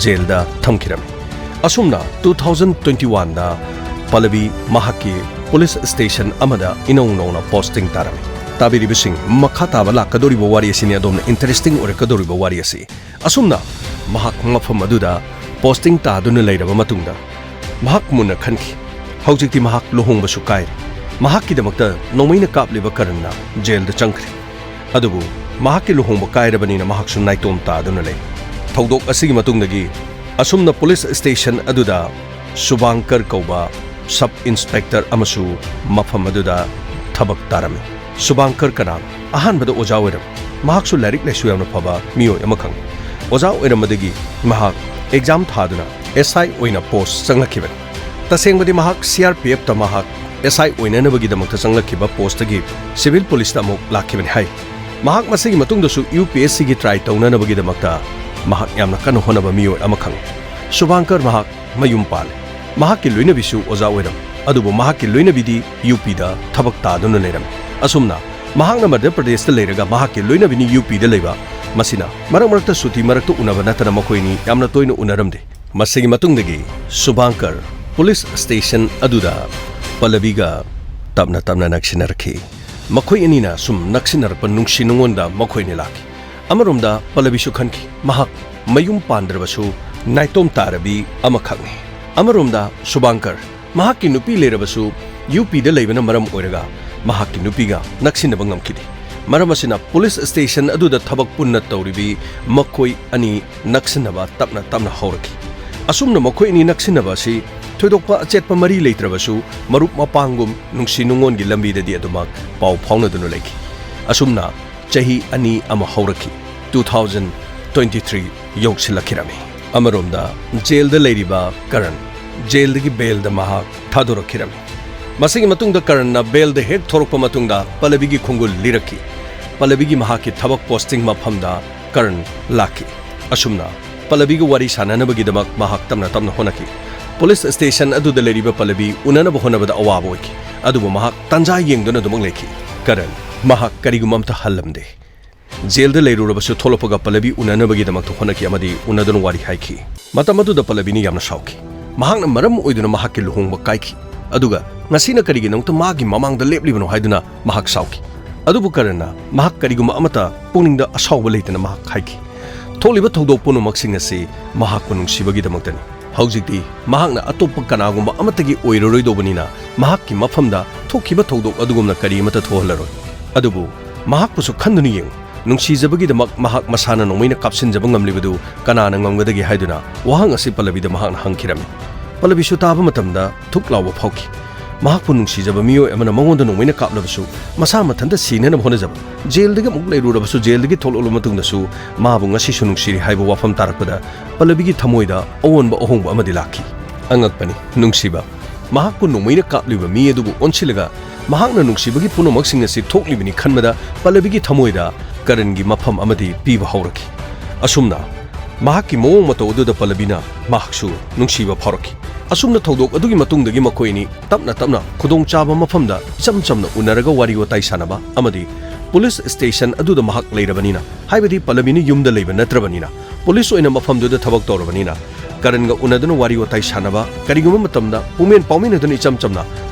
ꯖꯦꯜꯗ ꯊꯝꯈꯤꯔꯝꯃꯤ꯫ ꯑꯁꯨꯝꯅ two thousand twenty one ꯗ ꯄꯜꯂꯕꯤ ꯃꯍꯥꯛꯀꯤ ꯄꯨꯂꯤꯁ ꯁ꯭ꯇꯦꯁꯟ ꯑꯃꯗ ꯏꯅꯧ ꯅꯧꯅ ꯄꯣꯁꯇꯤꯡ ꯇꯥꯔꯝꯃꯤ꯫ ꯇꯥꯕꯤꯔꯤꯕꯁꯤꯡ, ꯃꯈꯥ ꯇꯥꯕ ꯂꯥꯛꯀꯗꯧꯔꯤꯕ ꯋꯥꯔꯤ ꯑꯁꯤꯅꯤ ꯑꯗꯣꯝꯅ ꯏꯟꯇꯔꯦꯁꯇꯤꯡ ꯑꯣꯏꯔꯛꯀꯗꯧꯔꯤꯕ ꯋꯥꯔꯤ ꯑꯁꯤ꯫ ꯑꯁꯨꯝꯅ ꯃꯍꯥꯛ ꯃꯐꯝ ꯑꯗꯨꯗ ꯄꯣꯁꯇꯤꯡ ꯇꯥꯗꯨꯅ ꯂꯩꯔꯕ ꯃꯇꯨꯡꯗ ꯃꯍꯥꯛ ꯃꯨꯟꯅ ꯈꯟꯈꯤ꯫ ꯍꯧꯖꯤꯛꯇꯤ ꯃꯍꯥꯛ ꯂꯨꯍꯣꯡꯕꯁꯨ ꯀꯥꯏꯔꯦ꯫ ꯃꯍꯥꯛꯀꯤꯗꯃꯛꯇ ꯅꯣꯡꯃꯩꯅ ꯀꯥꯞꯂꯤꯕ ꯀꯔꯟꯅ ꯖꯦꯜꯗ ꯆꯪꯈ꯭ꯔꯦ꯫ ꯑꯗꯨꯕꯨ ꯃꯍꯥꯛꯀꯤ ꯂꯨꯍꯣꯡꯕ ꯀꯥꯏꯔꯕꯅꯤꯅ ꯃꯍꯥꯛꯁꯨ ꯅꯥꯏꯇꯣꯝ ꯇꯥꯗꯨꯅ ꯂꯩ꯫ ꯊꯧꯗꯣꯛ ꯑꯁꯤꯒꯤ ꯃꯇꯨꯡꯗꯒꯤ ꯑꯁꯨꯝꯅ ꯄꯨꯂꯤꯁ ꯁ꯭ꯇꯦꯁꯟ ꯑꯗꯨꯗ ꯁꯨꯕꯥꯡꯀꯔ ꯀꯧꯕ ꯁꯕ ꯏꯟꯁꯄꯦꯛꯇꯔ ꯑꯃꯁꯨ ꯃꯐꯝ ꯑꯗꯨꯗ ꯊꯕꯛ ꯇꯥꯔꯝꯃꯤ꯫ ꯁꯨꯕꯥꯡꯀꯔ ꯀꯅꯥꯅꯣ? ꯑꯍꯥꯟꯕꯗ ꯑꯣꯖꯥ ꯑꯣꯏꯔꯝꯃꯤ꯫ ꯃꯍꯥꯛꯁꯨ ꯂꯥꯏꯔꯤꯛ ꯂꯥꯏꯁꯨ ꯌꯥꯝꯅ ꯐꯕ ꯃꯤꯑꯣꯏ ꯑꯃꯈꯛꯅꯤ꯫ ꯑꯣꯖꯥ ꯑꯣꯏꯔꯝꯕꯗꯒꯤ ꯃꯍꯥꯛ ꯑꯦꯛꯖꯥꯝ ꯊꯥꯗꯨꯅ S I ꯑꯣꯏꯅ ꯄꯣꯁ ꯆꯪꯂꯛꯈꯤꯕꯅꯤ꯫ ꯇꯁꯦꯡꯕꯗꯤ ꯃꯍꯥꯛ C R P F ꯇ ꯃꯍꯥꯛ S I ꯑꯣꯏꯅꯅꯕꯒꯤꯗꯃꯛꯇ ꯆꯪꯂꯛꯈꯤꯕ ꯄꯣꯁꯇꯒꯤ ꯁꯤꯚꯤꯜ ꯄꯨꯂꯤꯁꯇ ꯑꯃꯨꯛ ꯂꯥꯛꯈꯤꯕꯅꯤ ꯍꯥꯏ꯫ ꯃꯍꯥꯛ ꯃꯁꯤꯒꯤ ꯃꯇꯨꯡꯗꯁꯨ U P S C ꯒꯤ ꯇ꯭ꯔꯥꯏ ꯇꯧꯅꯅꯕꯒꯤꯗꯃꯛꯇ ꯃꯍꯥꯛ ꯌꯥꯝꯅ ꯀꯟꯅ ꯍꯣꯠꯅꯕ ꯃꯤꯑꯣꯏ ꯑꯃꯈꯛꯅꯤ꯫ ꯁꯨꯕꯥꯡꯀꯔ ꯃꯍꯥꯛ ꯃꯌꯨꯝ ꯄꯥꯜꯂꯦ꯫ ꯃꯍꯥꯛꯀꯤ ꯂꯣꯏꯅꯕꯤꯁꯨ ꯑꯣꯖꯥ ꯑꯣꯏꯔꯝꯃꯤ, ꯑꯗꯨꯕꯨ ꯃꯍꯥꯛꯀꯤ ꯂꯣꯏꯅꯕꯤꯗꯤ ꯌꯨ ꯄꯤꯗ ꯊꯕꯛ ꯇꯥꯗꯨꯅ ꯂꯩꯔꯝꯃꯤ꯫ ꯑꯁꯨꯝꯅ ꯃꯍꯥꯛꯅ ꯃꯙ꯭ꯌ ꯄ꯭ꯔꯗꯦꯁꯇ ꯂꯩꯔꯒ ꯃꯍꯥꯛꯀꯤ ꯂꯣꯏꯅꯕꯤꯅꯤ ꯌꯨ ꯄꯤꯗ ꯂꯩꯕ, ꯃꯁꯤꯅ ꯃꯔꯛ ꯃꯔꯛꯇ ꯁꯨꯇꯤ ꯃꯔꯛꯇ ꯎꯅꯕ ꯅꯠꯇꯅ ꯃꯈꯣꯏ ꯑꯅꯤ ꯌꯥꯝꯅ ꯇꯣꯏꯅ ꯎꯅꯔꯝꯗꯦ꯫ ꯃꯁꯤꯒꯤ ꯃꯇꯨꯡꯗꯒꯤ ꯁꯨꯚꯥꯡꯀꯔ ꯄꯨꯂꯤꯁ ꯁ꯭ꯇꯦꯁꯟ ꯑꯗꯨꯗ ꯄꯜꯂꯕꯤꯒ ꯇꯞꯅ ꯇꯞꯅ ꯅꯛꯁꯤꯟꯅꯔꯛꯈꯤ꯫ ꯃꯈꯣꯏ ꯑꯅꯤꯅ ꯁꯨꯝ ꯅꯛꯁꯤꯟꯅꯔꯛꯄ ꯅꯨꯡꯁꯤ ꯅꯨꯡꯉꯣꯟꯗ ꯃꯈꯣꯏ ꯑꯅꯤ ꯂꯥꯛꯈꯤ꯫ ꯑꯃꯔꯣꯝꯗ ꯄꯜꯂꯕꯤꯁꯨ ꯈꯟꯈꯤ, ꯃꯍꯥꯛ ꯃꯌꯨꯝ ꯄꯥꯟꯗ꯭ꯔꯕꯁꯨ ꯅꯥꯏꯇꯣꯝ ꯇꯥꯔꯕꯤ ꯑꯃꯈꯛꯅꯤ꯫ ꯑꯃꯔꯣꯝꯗ ꯁꯨꯚꯥꯡꯀꯔ, ꯃꯍꯥꯛꯀꯤ ꯅꯨꯄꯤ ꯂꯩꯔꯕꯁꯨ ꯌꯨ ꯄꯤꯗ ꯂꯩꯕꯅ ꯃꯔꯝ ꯑꯣꯏꯔꯒ ꯃꯍꯥꯛꯀꯤ ꯅꯨꯄꯤꯒ ꯅꯛꯁꯤꯟꯅꯕ ꯉꯝꯈꯤꯗꯦ꯫ ꯃꯔꯝ ꯑꯁꯤꯅ ꯄꯨꯂꯤꯁ ꯁ꯭ꯇꯦꯁꯟ ꯑꯗꯨꯗ ꯊꯕꯛ ꯄꯨꯟꯅ ꯇꯧꯔꯤꯕꯤ ꯃꯈꯣꯏ ꯑꯅꯤ ꯅꯛꯁꯤꯟꯅꯕ ꯇꯞꯅ ꯇꯞꯅ ꯍꯧꯔꯛꯈꯤ꯫ ꯑꯁꯨꯝꯅ ꯃꯈꯣꯏ ꯑꯅꯤ ꯅꯛꯁꯤꯟꯅꯕ ꯑꯁꯤ ꯊꯣꯏꯗꯣꯛꯄ ꯑꯆꯦꯠꯄ ꯃꯔꯤ ꯂꯩꯇ꯭ꯔꯕꯁꯨ ꯃꯔꯨꯞ ꯃꯄꯥꯡꯒꯨꯝ ꯅꯨꯡꯁꯤ ꯅꯨꯡꯉꯣꯟꯒꯤ ꯂꯝꯕꯤꯗꯗꯤ ꯑꯗꯨꯃꯛ ꯄꯥꯎ ꯐꯥꯎꯅꯗꯨꯅ ꯂꯩꯈꯤ꯫ ꯑꯁꯨꯝꯅ ꯆꯍꯤ ꯑꯅꯤ ꯑꯃ ꯍꯧꯔꯛꯈꯤ꯫ Two thousand twenty three ꯌꯧꯁꯤꯜꯂꯛꯈꯤꯔꯝꯃꯤ꯫ ꯑꯃꯔꯣꯝꯗ ꯖꯦꯜꯗ ꯂꯩꯔꯤꯕ ꯀꯔꯟ ꯖꯦꯜꯗꯒꯤ ꯕꯦꯜꯗ ꯃꯍꯥꯛ ꯊꯥꯗꯣꯔꯛꯈꯤꯔꯝꯃꯤ꯫ ꯃꯁꯤꯒꯤ ꯃꯇꯨꯡꯗ ꯀꯔꯟꯅ ꯕꯦꯜꯗ ꯍꯦꯛ ꯊꯣꯔꯛꯄ ꯃꯇꯨꯡꯗ ꯄꯜꯂꯕꯤꯒꯤ ꯈꯣꯡꯒꯨꯜ ꯂꯤꯔꯛꯈꯤ꯫ ꯄꯜꯂꯕꯤꯒꯤ ꯃꯍꯥꯛꯀꯤ ꯊꯕꯛ ꯄꯣꯁꯇꯤꯡ ꯃꯐꯝꯗ ꯀꯔꯟ ꯂꯥꯛꯈꯤ꯫ ꯑꯁꯨꯝꯅ ꯄꯜꯂꯕꯤꯒ ꯋꯥꯔꯤ ꯁꯥꯟꯅꯅꯕꯒꯤꯗꯃꯛ ꯃꯍꯥꯛ ꯇꯞꯅ ꯇꯞꯅ ꯍꯣꯠꯅꯈꯤ꯫ ꯄꯨꯂꯤꯁ ꯁ꯭ꯇꯦꯁꯟ ꯑꯗꯨꯗ ꯂꯩꯔꯤꯕ ꯄꯜꯂꯕꯤ ꯎꯅꯅꯕ ꯍꯣꯠꯅꯕꯗ ꯑꯋꯥꯕ ꯑꯣꯏꯈꯤ, ꯑꯗꯨꯕꯨ ꯃꯍꯥꯛ ꯇꯥꯟꯖꯥ ꯌꯦꯡꯗꯨꯅ ꯑꯗꯨꯃꯛ ꯂꯩꯈꯤ꯫ ꯀꯔꯟ, ꯃꯍꯥꯛ ꯀꯔꯤꯒꯨꯝꯕ ꯑꯝꯇ ꯍꯜꯂꯝꯗꯦ꯫ ꯖꯦꯜꯗ ꯂꯩꯔꯨꯔꯕꯁꯨ ꯊꯣꯛꯂꯛꯄꯒ ꯄꯜꯂꯕꯤ ꯎꯅꯅꯕꯒꯤꯗꯃꯛꯇ ꯍꯣꯠꯅꯈꯤ ꯑꯃꯗꯤ ꯎꯅꯗꯨꯅ ꯋꯥꯔꯤ ꯍꯥꯏꯈꯤ꯫ ꯃꯇꯝ ꯑꯗꯨꯗ ꯄꯜꯂꯕꯤꯅ ꯌꯥꯝꯅ ꯁꯥꯎꯈꯤ꯫ ꯃꯍꯥꯛꯅ ꯃꯔꯝ ꯑꯣꯏꯗꯨꯅ ꯃꯍꯥꯛꯀꯤ ꯂꯨꯍꯣꯡꯕ ꯀꯥꯏꯈꯤ꯫ ꯑꯗꯨꯒ ꯉꯁꯤꯅ ꯀꯔꯤꯒꯤꯗꯃꯛꯇ ꯃꯥꯒꯤ ꯃꯃꯥꯡꯗ ꯂꯦꯞꯂꯤꯕꯅꯣ ꯍꯥꯏꯗꯨꯅ ꯃꯍꯥꯛ ꯁꯥꯎꯈꯤ꯫ ꯑꯗꯨꯕꯨ ꯀꯔꯟꯅ ꯃꯍꯥꯛ ꯀꯔꯤꯒꯨꯝꯕ ꯑꯃꯠꯇ ꯄꯨꯛꯅꯤꯡꯗ ꯑꯁꯥꯎꯕ ꯂꯩꯇꯅ ꯃꯍꯥꯛ ꯍꯥꯏꯈꯤ, "ꯊꯣꯛꯂꯤꯕ ꯊꯧꯗꯣꯛ ꯄꯨꯝꯅꯃꯛꯁꯤꯡ ꯑꯁꯤ ꯃꯍꯥꯛꯄꯨ ꯅꯨꯡꯁꯤꯕꯒꯤꯗꯃꯛꯇꯅꯤ꯫ ꯍꯧꯖꯤꯛꯇꯤ ꯃꯍꯥꯛꯅ ꯑꯇꯣꯞꯄ ꯀꯅꯥꯒꯨꯝꯕ ꯑꯃꯠꯇꯒꯤ ꯑꯣꯏꯔꯔꯣꯏꯗꯧꯕꯅꯤꯅ ꯃꯍꯥꯛꯀꯤ ꯃꯐꯝꯗ ꯊꯣꯛꯈꯤꯕ ꯊꯧꯗꯣꯛ ꯑꯗꯨꯒꯨꯝꯅ ꯀꯔꯤ ꯑꯃꯠꯇ ꯊꯣꯛꯍꯜꯂꯔꯣꯏ꯫ ꯑꯗꯨꯕꯨ ꯃꯍꯥꯛꯄꯨꯁꯨ ꯈꯟꯗꯨꯅ ꯌꯦꯡꯉꯨ꯫ ꯅꯨꯡꯁꯤꯖꯕꯒꯤꯗꯃꯛ ꯃꯍꯥꯛ ꯃꯁꯥꯅ ꯅꯣꯡꯃꯩꯅ ꯀꯥꯞꯁꯤꯟꯖꯕ ꯉꯝꯂꯤꯕꯗꯨ ꯀꯅꯥꯅ ꯉꯝꯒꯗꯒꯦ?" ꯍꯥꯏꯗꯨꯅ ꯋꯥꯍꯪ ꯑꯁꯤ ꯄꯜꯂꯕꯤꯗ ꯃꯍꯥꯛꯅ ꯍꯪꯈꯤꯔꯝꯃꯤ꯫ ꯄꯜꯂꯕꯤꯁꯨ ꯇꯥꯕ ꯃꯇꯝꯗ ꯊꯨꯛ ꯂꯥꯎꯕ ꯐꯥꯎꯈꯤ꯫ ꯃꯍꯥꯛꯄꯨ ꯅꯨꯡꯁꯤꯖꯕ ꯃꯤꯑꯣꯏ ꯑꯃꯅ ꯃꯉꯣꯟꯗ ꯅꯣꯡꯃꯩꯅ ꯀꯥꯞꯂꯕꯁꯨ ꯃꯁꯥ ꯃꯊꯟꯇ ꯁꯤꯅꯅꯕ ꯍꯣꯠꯅꯖꯕ, ꯖꯦꯜꯗꯒꯤ ꯑꯃꯨꯛ ꯂꯩꯔꯨꯔꯕꯁꯨ ꯖꯦꯜꯗꯒꯤ ꯊꯣꯛꯂꯛꯂꯕ ꯃꯇꯨꯡꯗꯁꯨ ꯃꯥꯕꯨ ꯉꯁꯤꯁꯨ ꯅꯨꯡꯁꯤꯔꯤ ꯍꯥꯏꯕ ꯋꯥꯐꯝ ꯇꯥꯔꯛꯄꯗ ꯄꯜꯂꯕꯤꯒꯤ ꯊꯃꯣꯏꯗ ꯑꯑꯣꯟꯕ ꯑꯍꯣꯡꯕ ꯑꯃꯗꯤ ꯂꯥꯛꯈꯤ꯫ ꯑꯉꯛꯄꯅꯤ, ꯅꯨꯡꯁꯤꯕ꯫ ꯃꯍꯥꯛꯄꯨ ꯅꯣꯡꯃꯩꯅ ꯀꯥꯞꯂꯤꯕ ꯃꯤ ꯑꯗꯨꯕꯨ ꯑꯣꯟꯁꯤꯜꯂꯒ ꯃꯍꯥꯛꯅ ꯅꯨꯡꯁꯤꯕꯒꯤ ꯄꯨꯝꯅꯃꯛꯁꯤꯡ ꯑꯁꯤ ꯊꯣꯛꯂꯤꯕꯅꯤ ꯈꯟꯕꯗ ꯄꯜꯂꯕꯤꯒꯤ ꯊꯃꯣꯏꯗ ꯀꯔꯟꯒꯤ ꯃꯐꯝ ꯑꯃꯗꯤ ꯄꯤꯕ ꯍꯧꯔꯛꯈꯤ꯫ ꯑꯁꯨꯝꯅ ꯃꯍꯥꯛꯀꯤ ꯃꯑꯣꯡ ꯃꯇꯧ ꯑꯗꯨꯗ ꯄꯜꯂꯕꯤꯅ ꯃꯍꯥꯛꯁꯨ ꯅꯨꯡꯁꯤꯕ ꯐꯥꯎꯔꯛꯈꯤ꯫ ꯑꯁꯨꯝꯅ ꯊꯧꯗꯣꯛ ꯑꯗꯨꯒꯤ ꯃꯇꯨꯡꯗꯒꯤ ꯃꯈꯣꯏ ꯑꯅꯤ ꯇꯞꯅ ꯇꯞꯅ ꯈꯨꯗꯣꯡꯆꯥꯕ ꯃꯐꯝꯗ ꯏꯆꯝ ꯆꯝꯅ ꯎꯅꯔꯒ ꯋꯥꯔꯤ ꯋꯥꯇꯥꯏ ꯁꯥꯟꯅꯕ ꯑꯃꯗꯤ ꯄꯨꯂꯤꯁ ꯁ꯭ꯇꯦꯁꯟ ꯑꯗꯨꯗ ꯃꯍꯥꯛ ꯂꯩꯔꯕꯅꯤꯅ, ꯍꯥꯏꯕꯗꯤ ꯄꯜꯂꯕꯤꯅ ꯌꯨꯝꯗ ꯂꯩꯕ ꯅꯠꯇ꯭ꯔꯕꯅꯤꯅ, ꯄꯨꯂꯤꯁ ꯑꯣꯏꯅ ꯃꯐꯝꯗꯨꯗ ꯊꯕꯛ ꯇꯧꯔꯕꯅꯤꯅ, ꯀꯔꯟꯒ ꯎꯅꯗꯨꯅ ꯋꯥꯔꯤ ꯋꯥꯇꯥꯏ ꯁꯥꯟꯅꯕ, ꯀꯔꯤꯒꯨꯝꯕ ꯃꯇꯝꯗ ꯄꯨꯡꯃꯦꯟ ꯄꯥꯎꯃꯤꯟꯅꯗꯨꯅ ꯏꯆꯝ ꯆꯝꯅ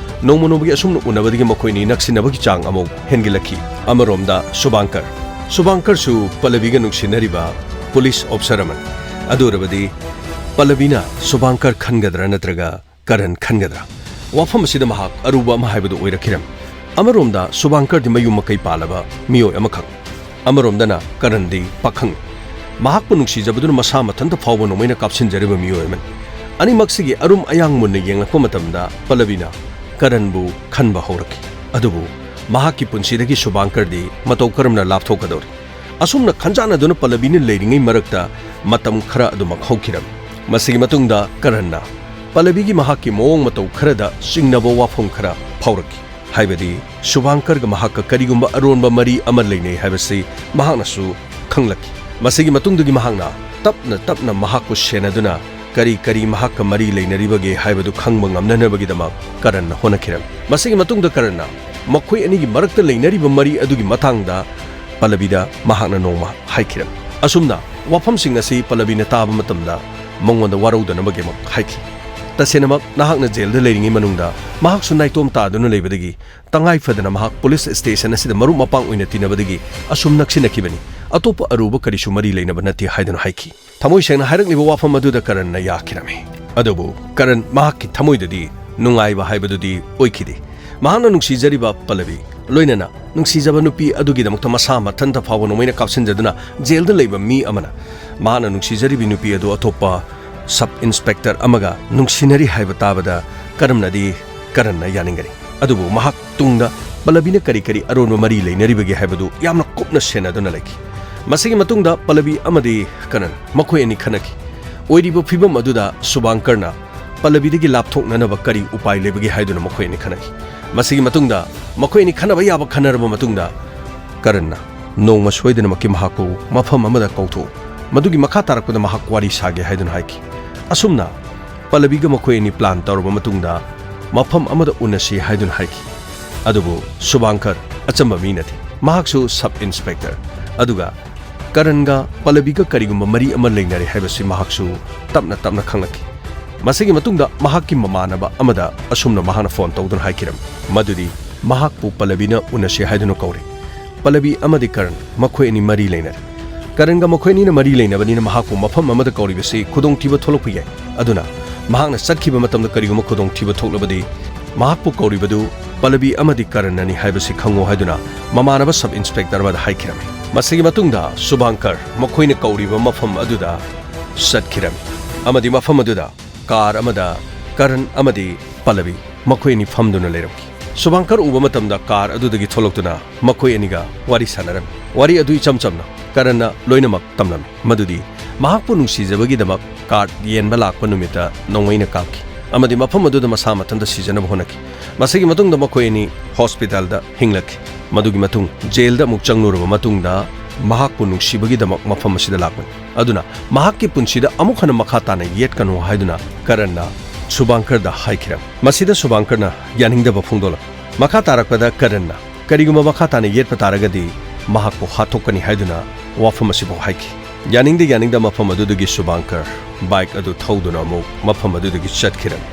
ꯅꯣꯡꯃ ꯅꯣꯡꯃꯒꯤ ꯑꯁꯨꯝꯅ ꯎꯅꯕꯗꯒꯤ ꯃꯈꯣꯏ ꯑꯅꯤ ꯅꯛꯁꯤꯟꯅꯕꯒꯤ ꯆꯥꯡ ꯑꯃꯨꯛ ꯍꯦꯟꯒꯠꯂꯛꯈꯤ꯫ ꯑꯃꯔꯣꯝꯗ ꯁꯨꯕꯥꯡꯀꯔ, ꯁꯨꯕꯥꯡꯀꯔꯁꯨ ꯄꯜꯂꯕꯤꯒ ꯅꯨꯡꯁꯤꯅꯔꯤꯕ ꯄꯨꯂꯤꯁ ꯑꯣꯐꯤꯁꯔ ꯑꯃꯅꯤ꯫ ꯑꯗꯨ ꯑꯣꯏꯔꯕꯗꯤ ꯄꯜꯂꯕꯤꯅ ꯁꯨꯕꯥꯡꯀꯔ ꯈꯟꯒꯗ꯭ꯔꯥ ꯅꯠꯇ꯭ꯔꯒ ꯀꯔꯟ ꯈꯟꯒꯗ꯭ꯔꯥ? ꯋꯥꯐꯝ ꯑꯁꯤꯗ ꯃꯍꯥꯛ ꯑꯔꯨꯕ ꯑꯃ ꯍꯥꯏꯕꯗꯨ ꯑꯣꯏꯔꯛꯈꯤꯔꯝꯃꯤ꯫ ꯑꯃꯔꯣꯝꯗ ꯁꯨꯕꯥꯡꯀꯔꯗꯤ ꯃꯌꯨꯝ ꯃꯀꯩ ꯄꯥꯜꯂꯕ ꯃꯤꯑꯣꯏ ꯑꯃꯈꯛ, ꯑꯃꯔꯣꯝꯗꯅ ꯀꯔꯟꯗꯤ ꯄꯥꯈꯪ꯫ ꯃꯍꯥꯛꯄꯨ ꯅꯨꯡꯁꯤꯖꯕꯗꯨꯅ ꯃꯁꯥ ꯃꯊꯟꯇ ꯐꯥꯎꯕ ꯅꯣꯡꯃꯩꯅ ꯀꯥꯞꯁꯤꯟꯖꯔꯤꯕ ꯃꯤꯑꯣꯏ ꯑꯃꯅꯤ꯫ ꯑꯅꯤꯃꯛꯁꯤꯒꯤ ꯑꯔꯨꯝ ꯑꯌꯥꯡ ꯃꯨꯟꯅ ꯌꯦꯡꯂꯛꯄ ꯃꯇꯝꯗ ꯄꯜꯂꯕꯤꯅ ꯀꯔꯟꯕꯨ ꯈꯟꯕ ꯍꯧꯔꯛꯈꯤ꯫ ꯑꯗꯨꯕꯨ ꯃꯍꯥꯛꯀꯤ ꯄꯨꯟꯁꯤꯗꯒꯤ ꯁꯨꯕꯥꯡꯀꯔꯗꯤ ꯃꯇꯧ ꯀꯔꯝꯅ ꯂꯥꯞꯊꯣꯛꯀꯗꯧꯔꯤ? ꯑꯁꯨꯝꯅ ꯈꯟꯖꯥꯟꯅꯗꯨꯅ ꯄꯜꯂꯕꯤꯅ ꯂꯩꯔꯤꯉꯩ ꯃꯔꯛꯇ ꯃꯇꯝ ꯈꯔ ꯑꯗꯨꯃꯛ ꯍꯧꯈꯤꯔꯝꯃꯤ꯫ ꯃꯁꯤꯒꯤ ꯃꯇꯨꯡꯗ ꯀꯔꯟꯅ ꯄꯜꯂꯕꯤꯒꯤ ꯃꯍꯥꯛꯀꯤ ꯃꯑꯣꯡ ꯃꯇꯧ ꯈꯔꯗ ꯆꯤꯡꯅꯕ ꯋꯥꯐꯝ ꯈꯔ ꯐꯥꯎꯔꯛꯈꯤ꯫ ꯍꯥꯏꯕꯗꯤ ꯁꯨꯕꯥꯡꯀꯔꯒ ꯃꯍꯥꯛꯀ ꯀꯔꯤꯒꯨꯝꯕ ꯑꯔꯣꯟꯕ ꯃꯔꯤ ꯑꯃ ꯂꯩꯅꯩ ꯍꯥꯏꯕꯁꯤ ꯃꯍꯥꯛꯅꯁꯨ ꯈꯪꯂꯛꯈꯤ꯫ ꯃꯁꯤꯒꯤ ꯃꯇꯨꯡꯗꯒꯤ ꯃꯍꯥꯛꯅ ꯇꯞꯅ ꯇꯞꯅ ꯃꯍꯥꯛꯄꯨ ꯁꯦꯟꯅꯗꯨꯅ ꯀꯔꯤ ꯀꯔꯤ ꯃꯍꯥꯛꯀ ꯃꯔꯤ ꯂꯩꯅꯔꯤꯕꯒꯦ ꯍꯥꯏꯕꯗꯨ ꯈꯪꯕ ꯉꯝꯅꯅꯕꯒꯤꯗꯃꯛ ꯀꯔꯟꯅ ꯍꯣꯠꯅꯈꯤꯔꯝꯃꯤ꯫ ꯃꯁꯤꯒꯤ ꯃꯇꯨꯡꯗ ꯀꯔꯟꯅ ꯃꯈꯣꯏ ꯑꯅꯤꯒꯤ ꯃꯔꯛꯇ ꯂꯩꯅꯔꯤꯕ ꯃꯔꯤ ꯑꯗꯨꯒꯤ ꯃꯇꯥꯡꯗ ꯄꯜꯂꯕꯤꯗ ꯃꯍꯥꯛꯅ ꯅꯣꯡꯃ ꯍꯥꯏꯈꯤꯔꯝꯃꯤ꯫ ꯑꯁꯨꯝꯅ ꯋꯥꯐꯝꯁꯤꯡ ꯑꯁꯤ ꯄꯜꯂꯕꯤꯅ ꯇꯥꯕ ꯃꯇꯝꯗ ꯃꯉꯣꯟꯗ ꯋꯥꯔꯧꯗꯅꯕꯒꯤꯗꯃꯛ ꯍꯥꯏꯈꯤ꯫ ꯇꯁꯦꯡꯅꯃꯛ ꯅꯍꯥꯛꯅ ꯖꯦꯜꯗ ꯂꯩꯔꯤꯉꯩ ꯃꯅꯨꯡꯗ ꯃꯍꯥꯛꯁꯨ ꯅꯥꯏꯇꯣꯝ ꯇꯥꯗꯨꯅ ꯂꯩꯕꯗꯒꯤ ꯇꯉꯥꯏ ꯐꯗꯅ ꯃꯍꯥꯛ ꯄꯨꯂꯤꯁ ꯁ꯭ꯇꯦꯁꯟ ꯑꯁꯤꯗ ꯃꯔꯨꯞ ꯃꯄꯥꯡ ꯑꯣꯏꯅ ꯇꯤꯟꯅꯕꯗꯒꯤ ꯑꯁꯨꯝ ꯅꯛꯁꯤꯟꯅꯈꯤꯕꯅꯤ꯫ ꯑꯇꯣꯞꯄ ꯑꯔꯨꯕ ꯀꯔꯤꯁꯨ ꯃꯔꯤ ꯂꯩꯅꯕ ꯅꯠꯇꯦ ꯍꯥꯏꯗꯨꯅ ꯍꯥꯏꯈꯤ꯫ ꯊꯃꯣꯏ ꯁꯦꯡꯅ ꯍꯥꯏꯔꯛꯂꯤꯕ ꯋꯥꯐꯝ ꯑꯗꯨꯗ ꯀꯔꯟꯅ ꯌꯥꯈꯤꯔꯝꯃꯤ꯫ ꯑꯗꯨꯕꯨ ꯀꯔꯟ ꯃꯍꯥꯛꯀꯤ ꯊꯃꯣꯏꯗꯗꯤ ꯅꯨꯡꯉꯥꯏꯕ ꯍꯥꯏꯕꯗꯨꯗꯤ ꯑꯣꯏꯈꯤꯗꯦ꯫ ꯃꯍꯥꯛꯅ ꯅꯨꯡꯁꯤꯖꯔꯤꯕ ꯄꯜꯂꯕꯤ, ꯂꯣꯏꯅꯅ ꯅꯨꯡꯁꯤꯖꯕ ꯅꯨꯄꯤ ꯑꯗꯨꯒꯤꯗꯃꯛꯇ ꯃꯁꯥ ꯃꯊꯟꯇ ꯐꯥꯎꯕ ꯅꯣꯡꯃꯩꯅ ꯀꯥꯞꯁꯤꯟꯖꯗꯨꯅ ꯖꯦꯜꯗ ꯂꯩꯕ ꯃꯤ ꯑꯃꯅ ꯃꯍꯥꯛꯅ ꯅꯨꯡꯁꯤꯖꯔꯤꯕꯤ ꯅꯨꯄꯤ ꯑꯗꯨ ꯑꯇꯣꯞꯄ ꯁꯕ ꯏꯟꯁꯄꯦꯛꯇꯔ ꯑꯃꯒ ꯅꯨꯡꯁꯤꯅꯔꯤ ꯍꯥꯏꯕ ꯇꯥꯕꯗ ꯀꯔꯝꯅꯗꯤ ꯀꯔꯟꯅ ꯌꯥꯅꯤꯡꯒꯅꯤ? ꯑꯗꯨꯕꯨ ꯃꯍꯥꯛ ꯇꯨꯡꯗ ꯄꯜꯂꯕꯤꯅ ꯀꯔꯤ ꯀꯔꯤ ꯑꯔꯣꯟꯕ ꯃꯔꯤ ꯂꯩꯅꯔꯤꯕꯒꯦ ꯍꯥꯏꯕꯗꯨ ꯌꯥꯝꯅ ꯀꯨꯞꯅ ꯁꯦꯟꯅꯗꯨꯅ ꯂꯩꯈꯤ꯫ ꯃꯁꯤꯒꯤ ꯃꯇꯨꯡꯗ ꯄꯜꯂꯕꯤ ꯑꯃꯗꯤ ꯀꯔꯟ ꯃꯈꯣꯏ ꯑꯅꯤ ꯈꯟꯅꯈꯤ꯫ ꯑꯣꯏꯔꯤꯕ ꯐꯤꯕꯝ ꯑꯗꯨꯗ ꯁꯨꯕꯥꯡꯀꯔꯅ ꯄꯜꯂꯕꯤꯗꯒꯤ ꯂꯥꯞꯊꯣꯛꯅꯅꯕ ꯀꯔꯤ ꯎꯄꯥꯏ ꯂꯩꯕꯒꯦ ꯍꯥꯏꯗꯨꯅ ꯃꯈꯣꯏ ꯑꯅꯤ ꯈꯟꯅꯈꯤ꯫ ꯃꯁꯤꯒꯤ ꯃꯇꯨꯡꯗ ꯃꯈꯣꯏ ꯑꯅꯤ ꯈꯟꯅꯕ ꯌꯥꯕ ꯈꯟꯅꯔꯕ ꯃꯇꯨꯡꯗ ꯀꯔꯟꯅ ꯅꯣꯡꯃ ꯁꯣꯏꯗꯅꯃꯛꯀꯤ ꯃꯍꯥꯛꯄꯨ ꯃꯐꯝ ꯑꯃꯗ ꯀꯧꯊꯣꯛꯎ, ꯃꯗꯨꯒꯤ ꯃꯈꯥ ꯇꯥꯔꯛꯄꯗ ꯃꯍꯥꯛ ꯋꯥꯔꯤ ꯁꯥꯒꯦ ꯍꯥꯏꯗꯨꯅ ꯍꯥꯏꯈꯤ꯫ ꯑꯁꯨꯝꯅ ꯄꯜꯂꯕꯤꯒ ꯃꯈꯣꯏ ꯑꯅꯤ ꯄ꯭ꯂꯥꯟ ꯇꯧꯔꯕ ꯃꯇꯨꯡꯗ ꯃꯐꯝ ꯑꯃꯗ ꯎꯅꯁꯤ ꯍꯥꯏꯗꯨꯅ ꯍꯥꯏꯈꯤ꯫ ꯑꯗꯨꯕꯨ ꯁꯨꯚꯥꯡꯀꯔ ꯑꯆꯝꯕ ꯃꯤ ꯅꯠꯇꯦ꯫ ꯃꯍꯥꯛꯁꯨ ꯁꯕ ꯏꯟꯁꯄꯦꯛꯇꯔ, ꯑꯗꯨꯒ ꯀꯔꯟꯒ ꯄꯜꯂꯕꯤꯒ ꯀꯔꯤꯒꯨꯝꯕ ꯃꯔꯤ ꯑꯃ ꯂꯩꯅꯔꯦ ꯍꯥꯏꯕꯁꯤ ꯃꯍꯥꯛꯁꯨ ꯇꯞꯅ ꯇꯞꯅ ꯈꯪꯂꯛꯈꯤ꯫ ꯃꯁꯤꯒꯤ ꯃꯇꯨꯡꯗ ꯃꯍꯥꯛꯀꯤ ꯃꯃꯥꯟꯅꯕ ꯑꯃꯗ ꯑꯁꯨꯝꯅ ꯃꯍꯥꯛꯅ ꯐꯣꯟ ꯇꯧꯗꯨꯅ ꯍꯥꯏꯈꯤꯔꯝꯃꯤ ꯃꯗꯨꯗꯤ ꯃꯍꯥꯛꯄꯨ ꯄꯜꯂꯕꯤꯅ ꯎꯅꯁꯤ ꯍꯥꯏꯗꯨꯅ ꯀꯧꯔꯤ꯫ ꯄꯜꯂꯕꯤ ꯑꯃꯗꯤ ꯀꯔꯟ ꯃꯈꯣꯏ ꯑꯅꯤ ꯃꯔꯤ ꯂꯩꯅꯔꯦ꯫ ꯀꯔꯟꯒ ꯃꯈꯣꯏ ꯑꯅꯤꯅ ꯃꯔꯤ ꯂꯩꯅꯕꯅꯤꯅ ꯃꯍꯥꯛꯄꯨ ꯃꯐꯝ ꯑꯃꯗ ꯀꯧꯔꯤꯕꯁꯤ ꯈꯨꯗꯣꯡꯊꯤꯕ ꯊꯣꯛꯂꯛꯄ ꯌꯥꯏ꯫ ꯑꯗꯨꯅ ꯃꯍꯥꯛꯅ ꯆꯠꯈꯤꯕ ꯃꯇꯝꯗ ꯀꯔꯤꯒꯨꯝꯕ ꯈꯨꯗꯣꯡꯊꯤꯕ ꯊꯣꯛꯂꯕꯗꯤ ꯃꯍꯥꯛꯄꯨ ꯀꯧꯔꯤꯕꯗꯨ ꯄꯜꯂꯕꯤ ꯑꯃꯗꯤ ꯀꯔꯟꯅꯅꯤ ꯍꯥꯏꯕꯁꯤ ꯈꯪꯉꯨ ꯍꯥꯏꯗꯨꯅ ꯃꯃꯥꯟꯅꯕ ꯁꯕ ꯏꯟꯁꯄꯦꯛꯇꯔ ꯑꯃꯗ ꯍꯥꯏꯈꯤꯔꯝꯃꯤ꯫ ꯃꯁꯤꯒꯤ ꯃꯇꯨꯡꯗ ꯁꯨꯚꯥꯡꯀꯔ ꯃꯈꯣꯏꯅ ꯀꯧꯔꯤꯕ ꯃꯐꯝ ꯑꯗꯨꯗ ꯆꯠꯈꯤꯔꯝꯃꯤ ꯑꯃꯗꯤ ꯃꯐꯝ ꯑꯗꯨꯗ ꯀꯥꯔ ꯑꯃꯗ ꯀꯔꯟ ꯑꯃꯗꯤ ꯄꯜꯂꯕꯤ ꯃꯈꯣꯏ ꯑꯅꯤ ꯐꯝꯗꯨꯅ ꯂꯩꯔꯝꯈꯤ꯫ ꯁꯨꯚꯥꯡꯀꯔ ꯎꯕ ꯃꯇꯝꯗ ꯀꯥꯔ ꯑꯗꯨꯗꯒꯤ ꯊꯣꯛꯂꯛꯇꯨꯅ ꯃꯈꯣꯏ ꯑꯅꯤꯒ ꯋꯥꯔꯤ ꯁꯥꯟꯅꯔꯝꯃꯤ꯫ ꯋꯥꯔꯤ ꯑꯗꯨ ꯏꯆꯝ ꯆꯝꯅ ꯀꯔꯟꯅ ꯂꯣꯏꯅꯃꯛ ꯇꯝꯂꯝꯃꯤ ꯃꯗꯨꯗꯤ ꯃꯍꯥꯛꯄꯨ ꯅꯨꯡꯁꯤꯖꯕꯒꯤꯗꯃꯛ ꯀꯥꯔꯗ ꯌꯦꯟꯕ ꯂꯥꯛꯄ ꯅꯨꯃꯤꯠꯇ ꯅꯣꯡꯃꯩꯅ ꯀꯥꯞꯈꯤ ꯑꯃꯗꯤ ꯃꯐꯝ ꯑꯗꯨꯗ ꯃꯁꯥ ꯃꯊꯟꯇ ꯁꯤꯖꯅꯕ ꯍꯣꯠꯅꯈꯤ꯫ ꯃꯁꯤꯒꯤ ꯃꯇꯨꯡꯗ ꯃꯈꯣꯏ ꯑꯅꯤ ꯍꯣꯁꯄꯤꯇꯥꯜꯗ ꯍꯤꯡꯂꯛꯈꯤ꯫ ꯃꯗꯨꯒꯤ ꯃꯇꯨꯡ ꯖꯦꯜꯗ ꯑꯃꯨꯛ ꯆꯪꯂꯨꯔꯕ ꯃꯇꯨꯡꯗ ꯃꯍꯥꯛꯄꯨ ꯅꯨꯡꯁꯤꯕꯒꯤꯗꯃꯛ ꯃꯐꯝ ꯑꯁꯤꯗ ꯂꯥꯛꯄꯅꯤ꯫ ꯑꯗꯨꯅ ꯃꯍꯥꯛꯀꯤ ꯄꯨꯟꯁꯤꯗ ꯑꯃꯨꯛ ꯍꯟꯅ ꯃꯈꯥ ꯇꯥꯅ ꯌꯦꯠꯀꯅꯨ ꯍꯥꯏꯗꯨꯅ ꯀꯔꯟꯅ ꯁꯨꯚꯥꯡꯀꯔꯗ ꯍꯥꯏꯈꯤꯔꯝꯃꯤ꯫ ꯃꯁꯤꯗ ꯁꯨꯚꯥꯡꯀꯔꯅ ꯌꯥꯅꯤꯡꯗꯕ ꯐꯣꯡꯗꯣꯛꯂꯛꯏ꯫ ꯃꯈꯥ ꯇꯥꯔꯛꯄꯗ ꯀꯔꯟꯅ ꯀꯔꯤꯒꯨꯝꯕ ꯃꯈꯥ ꯇꯥꯅ ꯌꯦꯠꯄ ꯇꯥꯔꯒꯗꯤ ꯃꯍꯥꯛꯄꯨ ꯍꯥꯠꯇꯣꯛꯀꯅꯤ ꯍꯥꯏꯗꯨꯅ ꯋꯥꯐꯝ ꯑꯁꯤꯐꯥꯎ ꯍꯥꯏꯈꯤ꯫ ꯌꯥꯅꯤꯡꯗ ꯌꯥꯅꯤꯡꯗ ꯃꯐꯝ ꯑꯗꯨꯗꯒꯤ ꯁꯨꯚꯥꯡꯀꯔ ꯕꯥꯏꯛ ꯑꯗꯨ ꯊꯧꯗꯨꯅ ꯑꯃꯨꯛ ꯃꯐꯝ ꯑꯗꯨꯗꯒꯤ ꯆꯠꯈꯤꯔꯝꯃꯤ꯫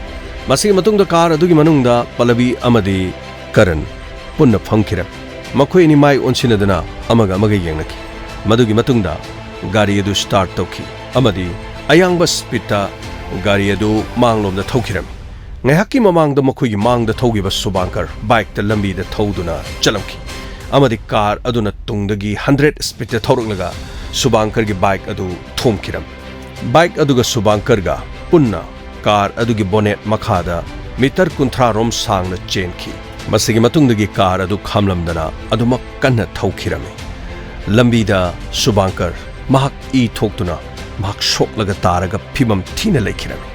ꯃꯁꯤꯒꯤ ꯃꯇꯨꯡꯗ ꯀꯥꯔ ꯑꯗꯨꯒꯤ ꯃꯅꯨꯡꯗ ꯄꯜꯂꯕꯤ ꯑꯃꯗꯤ ꯀꯔꯟ ꯄꯨꯟꯅ ꯐꯝꯈꯤꯔꯝꯃꯤ꯫ ꯃꯈꯣꯏ ꯑꯅꯤ ꯃꯥꯏ ꯑꯣꯟꯁꯤꯟꯅꯗꯨꯅ ꯑꯃꯒ ꯑꯃꯒ ꯌꯦꯡꯅꯈꯤ꯫ ꯃꯗꯨꯒꯤ ꯃꯇꯨꯡꯗ ꯒꯥꯔꯤ ꯑꯗꯨ ꯁ꯭ꯇꯥꯔꯠ ꯇꯧꯈꯤ ꯑꯃꯗꯤ ꯑꯌꯥꯡꯕ ꯁ꯭ꯄꯤꯗꯇ ꯒꯥꯔꯤ ꯑꯗꯨ ꯃꯥꯡꯂꯣꯝꯗ ꯊꯧꯈꯤꯔꯝꯃꯤ꯫ ꯉꯥꯏꯍꯥꯛꯀꯤ ꯃꯃꯥꯡꯗ ꯃꯈꯣꯏꯒꯤ ꯃꯥꯡꯗ ꯊꯧꯈꯤꯕ ꯁꯨꯚꯥꯡꯀꯔ ꯕꯥꯏꯛꯇ ꯂꯝꯕꯤꯗ ꯊꯧꯗꯨꯅ ꯆꯠꯂꯝꯈꯤ ꯑꯃꯗꯤ ꯀꯥꯔ ꯑꯗꯨꯅ ꯇꯨꯡꯗꯒꯤ ꯍꯟꯗ꯭ꯔꯦꯠ ꯁ꯭ꯄꯤꯗꯇ ꯊꯧꯔꯛꯂꯒ ꯁꯨꯚꯥꯡꯀꯔꯒꯤ ꯕꯥꯏꯛ ꯑꯗꯨ ꯊꯣꯝꯈꯤꯔꯝꯃꯤ꯫ ꯕꯥꯏꯛ ꯑꯗꯨꯒ ꯁꯨꯚꯥꯡꯀꯔꯒ ꯄꯨꯟꯅ ꯀꯥꯔ ꯑꯗꯨꯒꯤ ꯕꯣꯅꯦꯠ ꯃꯈꯥꯗ ꯃꯤꯇꯔ ꯀꯨꯟꯊ꯭ꯔꯥ ꯔꯣꯝ ꯁꯥꯡꯅ ꯆꯦꯟꯈꯤ꯫ ꯃꯁꯤꯒꯤ ꯃꯇꯨꯡꯗꯒꯤ ꯀꯥꯔ ꯑꯗꯨ ꯈꯥꯝꯂꯝꯗꯅ ꯑꯗꯨꯃꯛ ꯀꯟꯅ ꯊꯧꯈꯤꯔꯝꯃꯤ꯫ ꯂꯝꯕꯤꯗ ꯁꯨꯚꯥꯡꯀꯔ ꯃꯍꯥꯛ ꯏ ꯊꯣꯛꯇꯨꯅ ꯃꯍꯥꯛ ꯁꯣꯛꯂꯒ ꯇꯥꯔꯒ ꯐꯤꯕꯝ ꯊꯤꯅ ꯂꯩꯈꯤꯔꯝꯃꯤ꯫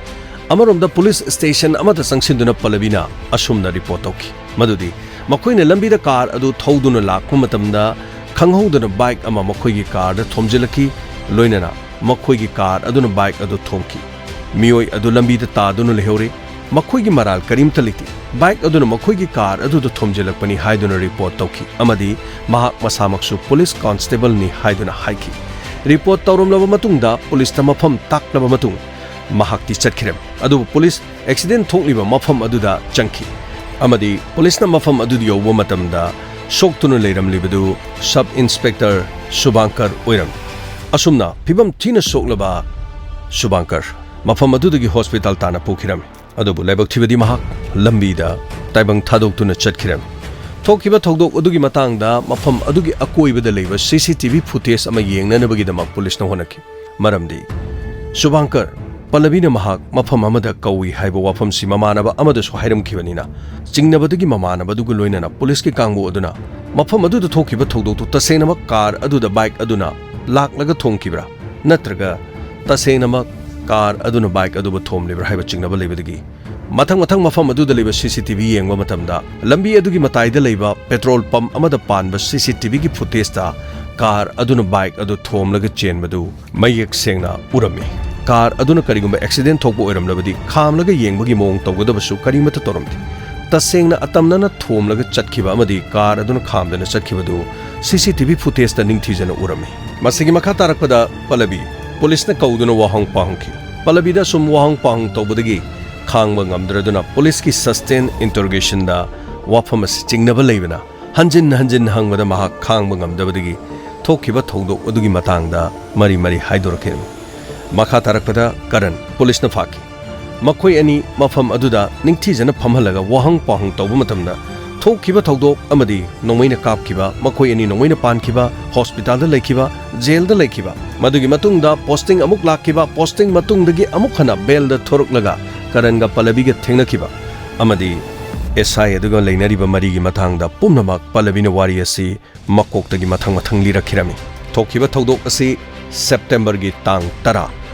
ꯑꯃꯔꯣꯝꯗ ꯄꯨꯂꯤꯁ ꯁ꯭ꯇꯦꯁꯟ ꯑꯃꯗ ꯆꯪꯁꯤꯟꯗꯨꯅ ꯄꯜꯂꯕꯤꯅ ꯑꯁꯨꯝꯅ ꯔꯤꯄꯣꯔꯠ ꯇꯧꯈꯤ ꯃꯗꯨꯗꯤ ꯃꯈꯣꯏꯅ ꯂꯝꯕꯤꯗ ꯀꯥꯔ ꯑꯗꯨ ꯊꯧꯗꯨꯅ ꯂꯥꯛꯄ ꯃꯇꯝꯗ ꯈꯪꯍꯧꯗꯅ ꯕꯥꯏꯛ ꯑꯃ ꯃꯈꯣꯏꯒꯤ ꯀꯥꯔꯗ ꯊꯣꯝꯖꯤꯜꯂꯛꯈꯤ꯫ ꯂꯣꯏꯅꯅ ꯃꯈꯣꯏꯒꯤ ꯀꯥꯔ ꯑꯗꯨꯅ ꯕꯥꯏꯛ ꯑꯗꯨ ꯊꯣꯝꯈꯤ꯫ ꯃꯤꯑꯣꯏ ꯑꯗꯨ ꯂꯝꯕꯤꯗ ꯇꯥꯗꯨꯅ ꯂꯩꯍꯧꯔꯦ꯫ ꯃꯈꯣꯏꯒꯤ ꯃꯔꯥꯜ ꯀꯔꯤꯝꯇ ꯂꯩꯇꯦ꯫ ꯕꯥꯏꯛ ꯑꯗꯨꯅ ꯃꯈꯣꯏꯒꯤ ꯀꯥꯔ ꯑꯗꯨꯗ ꯊꯣꯝꯖꯤꯜꯂꯛꯄꯅꯤ ꯍꯥꯏꯗꯨꯅ ꯔꯤꯄꯣꯔꯠ ꯇꯧꯈꯤ ꯑꯃꯗꯤ ꯃꯍꯥꯛ ꯃꯁꯥꯃꯛꯁꯨ ꯄꯨꯂꯤꯁ ꯀꯣꯟꯁꯇꯦꯕꯜꯅꯤ ꯍꯥꯏꯗꯨꯅ ꯍꯥꯏꯈꯤ꯫ ꯔꯤꯄꯣꯔꯠ ꯇꯧꯔꯝꯂꯕ ꯃꯇꯨꯡꯗ ꯄꯨꯂꯤꯁꯇ ꯃꯐꯝ ꯇꯥꯛꯂꯕ ꯃꯇꯨꯡ ꯃꯍꯥꯛꯇꯤ ꯆꯠꯈꯤꯔꯝꯃꯤ꯫ ꯑꯗꯨꯕꯨ ꯄꯨꯂꯤꯁ ꯑꯦꯛꯁꯤꯗꯦꯟ ꯊꯣꯛꯂꯤꯕ ꯃꯐꯝ ꯑꯗꯨꯗ ꯆꯪꯈꯤ ꯑꯃꯗꯤ ꯄꯨꯂꯤꯁꯅ ꯃꯐꯝ ꯑꯗꯨꯗ ꯌꯧꯕ ꯃꯇꯝꯗ ꯁꯣꯛꯇꯨꯅ ꯂꯩꯔꯝꯂꯤꯕꯗꯨ ꯁꯕ ꯏꯟꯁꯄꯦꯛꯇꯔ ꯁꯨꯚꯥꯡꯀꯔ ꯑꯣꯏꯔꯝꯃꯤ꯫ ꯑꯁꯨꯝꯅ ꯐꯤꯕꯝ ꯊꯤꯅ ꯁꯣꯛꯂꯕ ꯁꯨꯚꯥꯡꯀꯔ ꯃꯐꯝ ꯑꯗꯨꯗꯒꯤ ꯍꯣꯁꯄꯤꯇꯥꯜ ꯇꯥꯟꯅ ꯄꯨꯈꯤꯔꯝꯃꯤ꯫ ꯑꯗꯨꯕꯨ ꯂꯥꯏꯕꯛ ꯊꯤꯕꯗꯤ ꯃꯍꯥꯛ ꯂꯝꯕꯤꯗ ꯇꯥꯏꯕꯪ ꯊꯥꯗꯣꯛꯇꯨꯅ ꯆꯠꯈꯤꯔꯝꯃꯤ꯫ ꯊꯣꯛꯈꯤꯕ ꯊꯧꯗꯣꯛ ꯑꯗꯨꯒꯤ ꯃꯇꯥꯡꯗ ꯃꯐꯝ ꯑꯗꯨꯒꯤ ꯑꯀꯣꯏꯕꯗ ꯂꯩꯕ ꯁꯤ ꯁꯤ ꯇꯤ ꯚꯤ ꯐꯨꯇꯦꯖ ꯑꯃ ꯌꯦꯡꯅꯅꯕꯒꯤꯗꯃꯛ ꯄꯨꯂꯤꯁꯅ ꯍꯣꯠꯅꯈꯤ꯫ ꯃꯔꯝꯗꯤ ꯁꯨꯚꯥꯡꯀꯔ ꯄꯜꯂꯕꯤꯅ ꯃꯍꯥꯛ ꯃꯐꯝ ꯑꯃꯗ ꯀꯧꯏ ꯍꯥꯏꯕ ꯋꯥꯐꯝꯁꯤ ꯃꯃꯥꯟꯅꯕ ꯑꯃꯗꯁꯨ ꯍꯥꯏꯔꯝꯈꯤꯕꯅꯤꯅ, ꯆꯤꯡꯅꯕꯗꯒꯤ ꯃꯃꯥꯟꯅꯕꯗꯨꯒ ꯂꯣꯏꯅꯅ ꯄꯨꯂꯤꯁꯀꯤ ꯀꯥꯡꯕꯨ ꯑꯗꯨꯅ ꯃꯐꯝ ꯑꯗꯨꯗ ꯊꯣꯛꯈꯤꯕ ꯊꯧꯗꯣꯛꯇꯨ ꯇꯁꯦꯡꯅꯃꯛ ꯀꯥꯔ ꯑꯗꯨꯗ ꯕꯥꯏꯛ ꯑꯗꯨꯅ ꯂꯥꯛꯂꯒ ꯊꯣꯝꯈꯤꯕ꯭ꯔꯥ, ꯅꯠꯇ꯭ꯔꯒ ꯇꯁꯦꯡꯅꯃꯛ ꯀꯥꯔ ꯑꯗꯨꯅ ꯕꯥꯏꯛ ꯑꯗꯨꯕꯨ ꯊꯣꯝꯂꯤꯕ꯭ꯔꯥ ꯍꯥꯏꯕ ꯆꯤꯡꯅꯕ ꯂꯩꯕꯗꯒꯤ, ꯃꯊꯪ ꯃꯊꯪ ꯃꯐꯝ ꯑꯗꯨꯗ ꯂꯩꯕ ꯁꯤ ꯁꯤ ꯇꯤ ꯚꯤ ꯌꯦꯡꯕ ꯃꯇꯝꯗ, ꯂꯝꯕꯤ ꯑꯗꯨꯒꯤ ꯃꯇꯥꯏꯗ ꯂꯩꯕ ꯄꯦꯇ꯭ꯔꯣꯜ ꯄꯝꯞ ꯑꯃꯗ ꯄꯥꯟꯕ ꯁꯤ ꯁꯤ ꯇꯤ ꯚꯤꯒꯤ ꯐꯨꯇꯦꯖꯇ ꯀꯥꯔ ꯑꯗꯨꯅ ꯕꯥꯏꯛ ꯑꯗꯨ ꯊꯣꯝꯂꯒ ꯆꯦꯟꯕꯗꯨ ꯃꯌꯦꯛ ꯁꯦꯡꯅ ꯎꯔꯝꯃꯤ꯫ ꯀꯥꯔ ꯑꯗꯨꯅ ꯀꯔꯤꯒꯨꯝꯕ ꯑꯦꯛꯁꯤꯗꯦꯟ ꯊꯣꯛꯄ ꯑꯣꯏꯔꯝꯂꯕꯗꯤ, ꯈꯥꯝꯂꯒ ꯌꯦꯡꯕꯒꯤ ꯃꯑꯣꯡ ꯇꯧꯒꯗꯕꯁꯨ ꯀꯔꯤꯃꯠꯇ ꯇꯧꯔꯝꯗꯦ꯫ ꯇꯁꯦꯡꯅ ꯑꯇꯝꯅꯅ ꯊꯣꯝꯂꯒ ꯆꯠꯈꯤꯕ ꯑꯃꯗꯤ ꯀꯥꯔ ꯑꯗꯨꯅ ꯈꯥꯝꯗꯅ ꯆꯠꯈꯤꯕꯗꯨ ꯁꯤ ꯁꯤ ꯇꯤ ꯚꯤ ꯐꯨꯇꯦꯖꯇ ꯅꯤꯡꯊꯤꯖꯅ ꯎꯔꯝꯃꯤ꯫ ꯃꯁꯤꯒꯤ ꯃꯈꯥ ꯇꯥꯔꯛꯄꯗ ꯄꯜꯂꯕꯤ ꯄꯨꯂꯤꯁꯅ ꯀꯧꯗꯨꯅ ꯋꯥꯍꯪ ꯄꯥꯎꯍꯪꯈꯤ꯫ ꯄꯜꯂꯕꯤꯗ ꯑꯁꯨꯝ ꯋꯥꯍꯪ ꯄꯥꯎꯍꯪ ꯇꯧꯕꯗꯒꯤ ꯈꯥꯡꯕ ꯉꯝꯗ꯭ꯔꯗꯨꯅ ꯄꯨꯂꯤꯁꯀꯤ ꯁꯁꯇꯦꯟ ꯏꯟꯇꯔꯣꯒꯦꯁꯟꯗ ꯋꯥꯐꯝ ꯑꯁꯤ ꯆꯤꯡꯅꯕ ꯂꯩꯕꯅ ꯍꯟꯖꯤꯟ ꯍꯟꯖꯤꯟ ꯍꯪꯕꯗ ꯃꯍꯥꯛ ꯈꯥꯡꯕ ꯉꯝꯗꯕꯗꯒꯤ ꯊꯣꯛꯈꯤꯕ ꯊꯧꯗꯣꯛ ꯑꯗꯨꯒꯤ ꯃꯇꯥꯡꯗ ꯃꯔꯤ ꯃꯔꯤ ꯍꯥꯏꯗꯣꯔꯛꯈꯤꯔꯝꯃꯤ꯫ ꯃꯈꯥ ꯇꯥꯔꯛꯄꯗ ꯀꯔꯟ ꯄꯨꯂꯤꯁꯅ ꯐꯥꯈꯤ꯫ ꯃꯈꯣꯏ ꯑꯅꯤ ꯃꯐꯝ ꯑꯗꯨꯗ ꯅꯤꯡꯊꯤꯖꯅ ꯐꯝꯍꯜꯂꯒ ꯋꯥꯍꯪ ꯄꯥꯎꯍꯪ ꯇꯧꯕ ꯃꯇꯝꯗ ꯊꯣꯛꯈꯤꯕ ꯊꯧꯗꯣꯛ ꯑꯃꯗꯤ ꯅꯣꯡꯃꯩꯅ ꯀꯥꯞꯈꯤꯕ, ꯃꯈꯣꯏ ꯑꯅꯤ ꯅꯣꯡꯃꯩꯅ ꯄꯥꯟꯈꯤꯕ, ꯍꯣꯁꯄꯤꯇꯥꯜꯗ ꯂꯩꯈꯤꯕ, ꯖꯦꯜꯗ ꯂꯩꯈꯤꯕ, ꯃꯗꯨꯒꯤ ꯃꯇꯨꯡꯗ ꯄꯣꯁꯇꯤꯡ ꯑꯃꯨꯛ ꯂꯥꯛꯈꯤꯕ, ꯄꯣꯁꯇꯤꯡ ꯃꯇꯨꯡꯗꯒꯤ ꯑꯃꯨꯛ ꯍꯟꯅ ꯕꯦꯜꯗ ꯊꯣꯔꯛꯂꯒ ꯀꯔꯟꯒ ꯄꯜꯂꯕꯤꯒ ꯊꯦꯡꯅꯈꯤꯕ ꯑꯃꯗꯤ ꯑꯦꯁ ꯑꯥꯏ ꯑꯗꯨꯒ ꯂꯩꯅꯔꯤꯕ ꯃꯔꯤꯒꯤ ꯃꯇꯥꯡꯗ ꯄꯨꯝꯅꯃꯛ ꯄꯜꯂꯕꯤꯅ ꯋꯥꯔꯤ ꯑꯁꯤ ꯃꯀꯣꯛꯇꯒꯤ ꯃꯊꯪ ꯃꯊꯪ ꯂꯤꯔꯛꯈꯤꯔꯝꯃꯤ꯫ ꯊꯣꯛꯈꯤꯕ ꯊꯧꯗꯣꯛ ꯑꯁꯤ ꯁꯦꯞꯇꯦꯝꯕꯔꯒꯤ ꯇꯥꯡ ꯇꯔꯥ,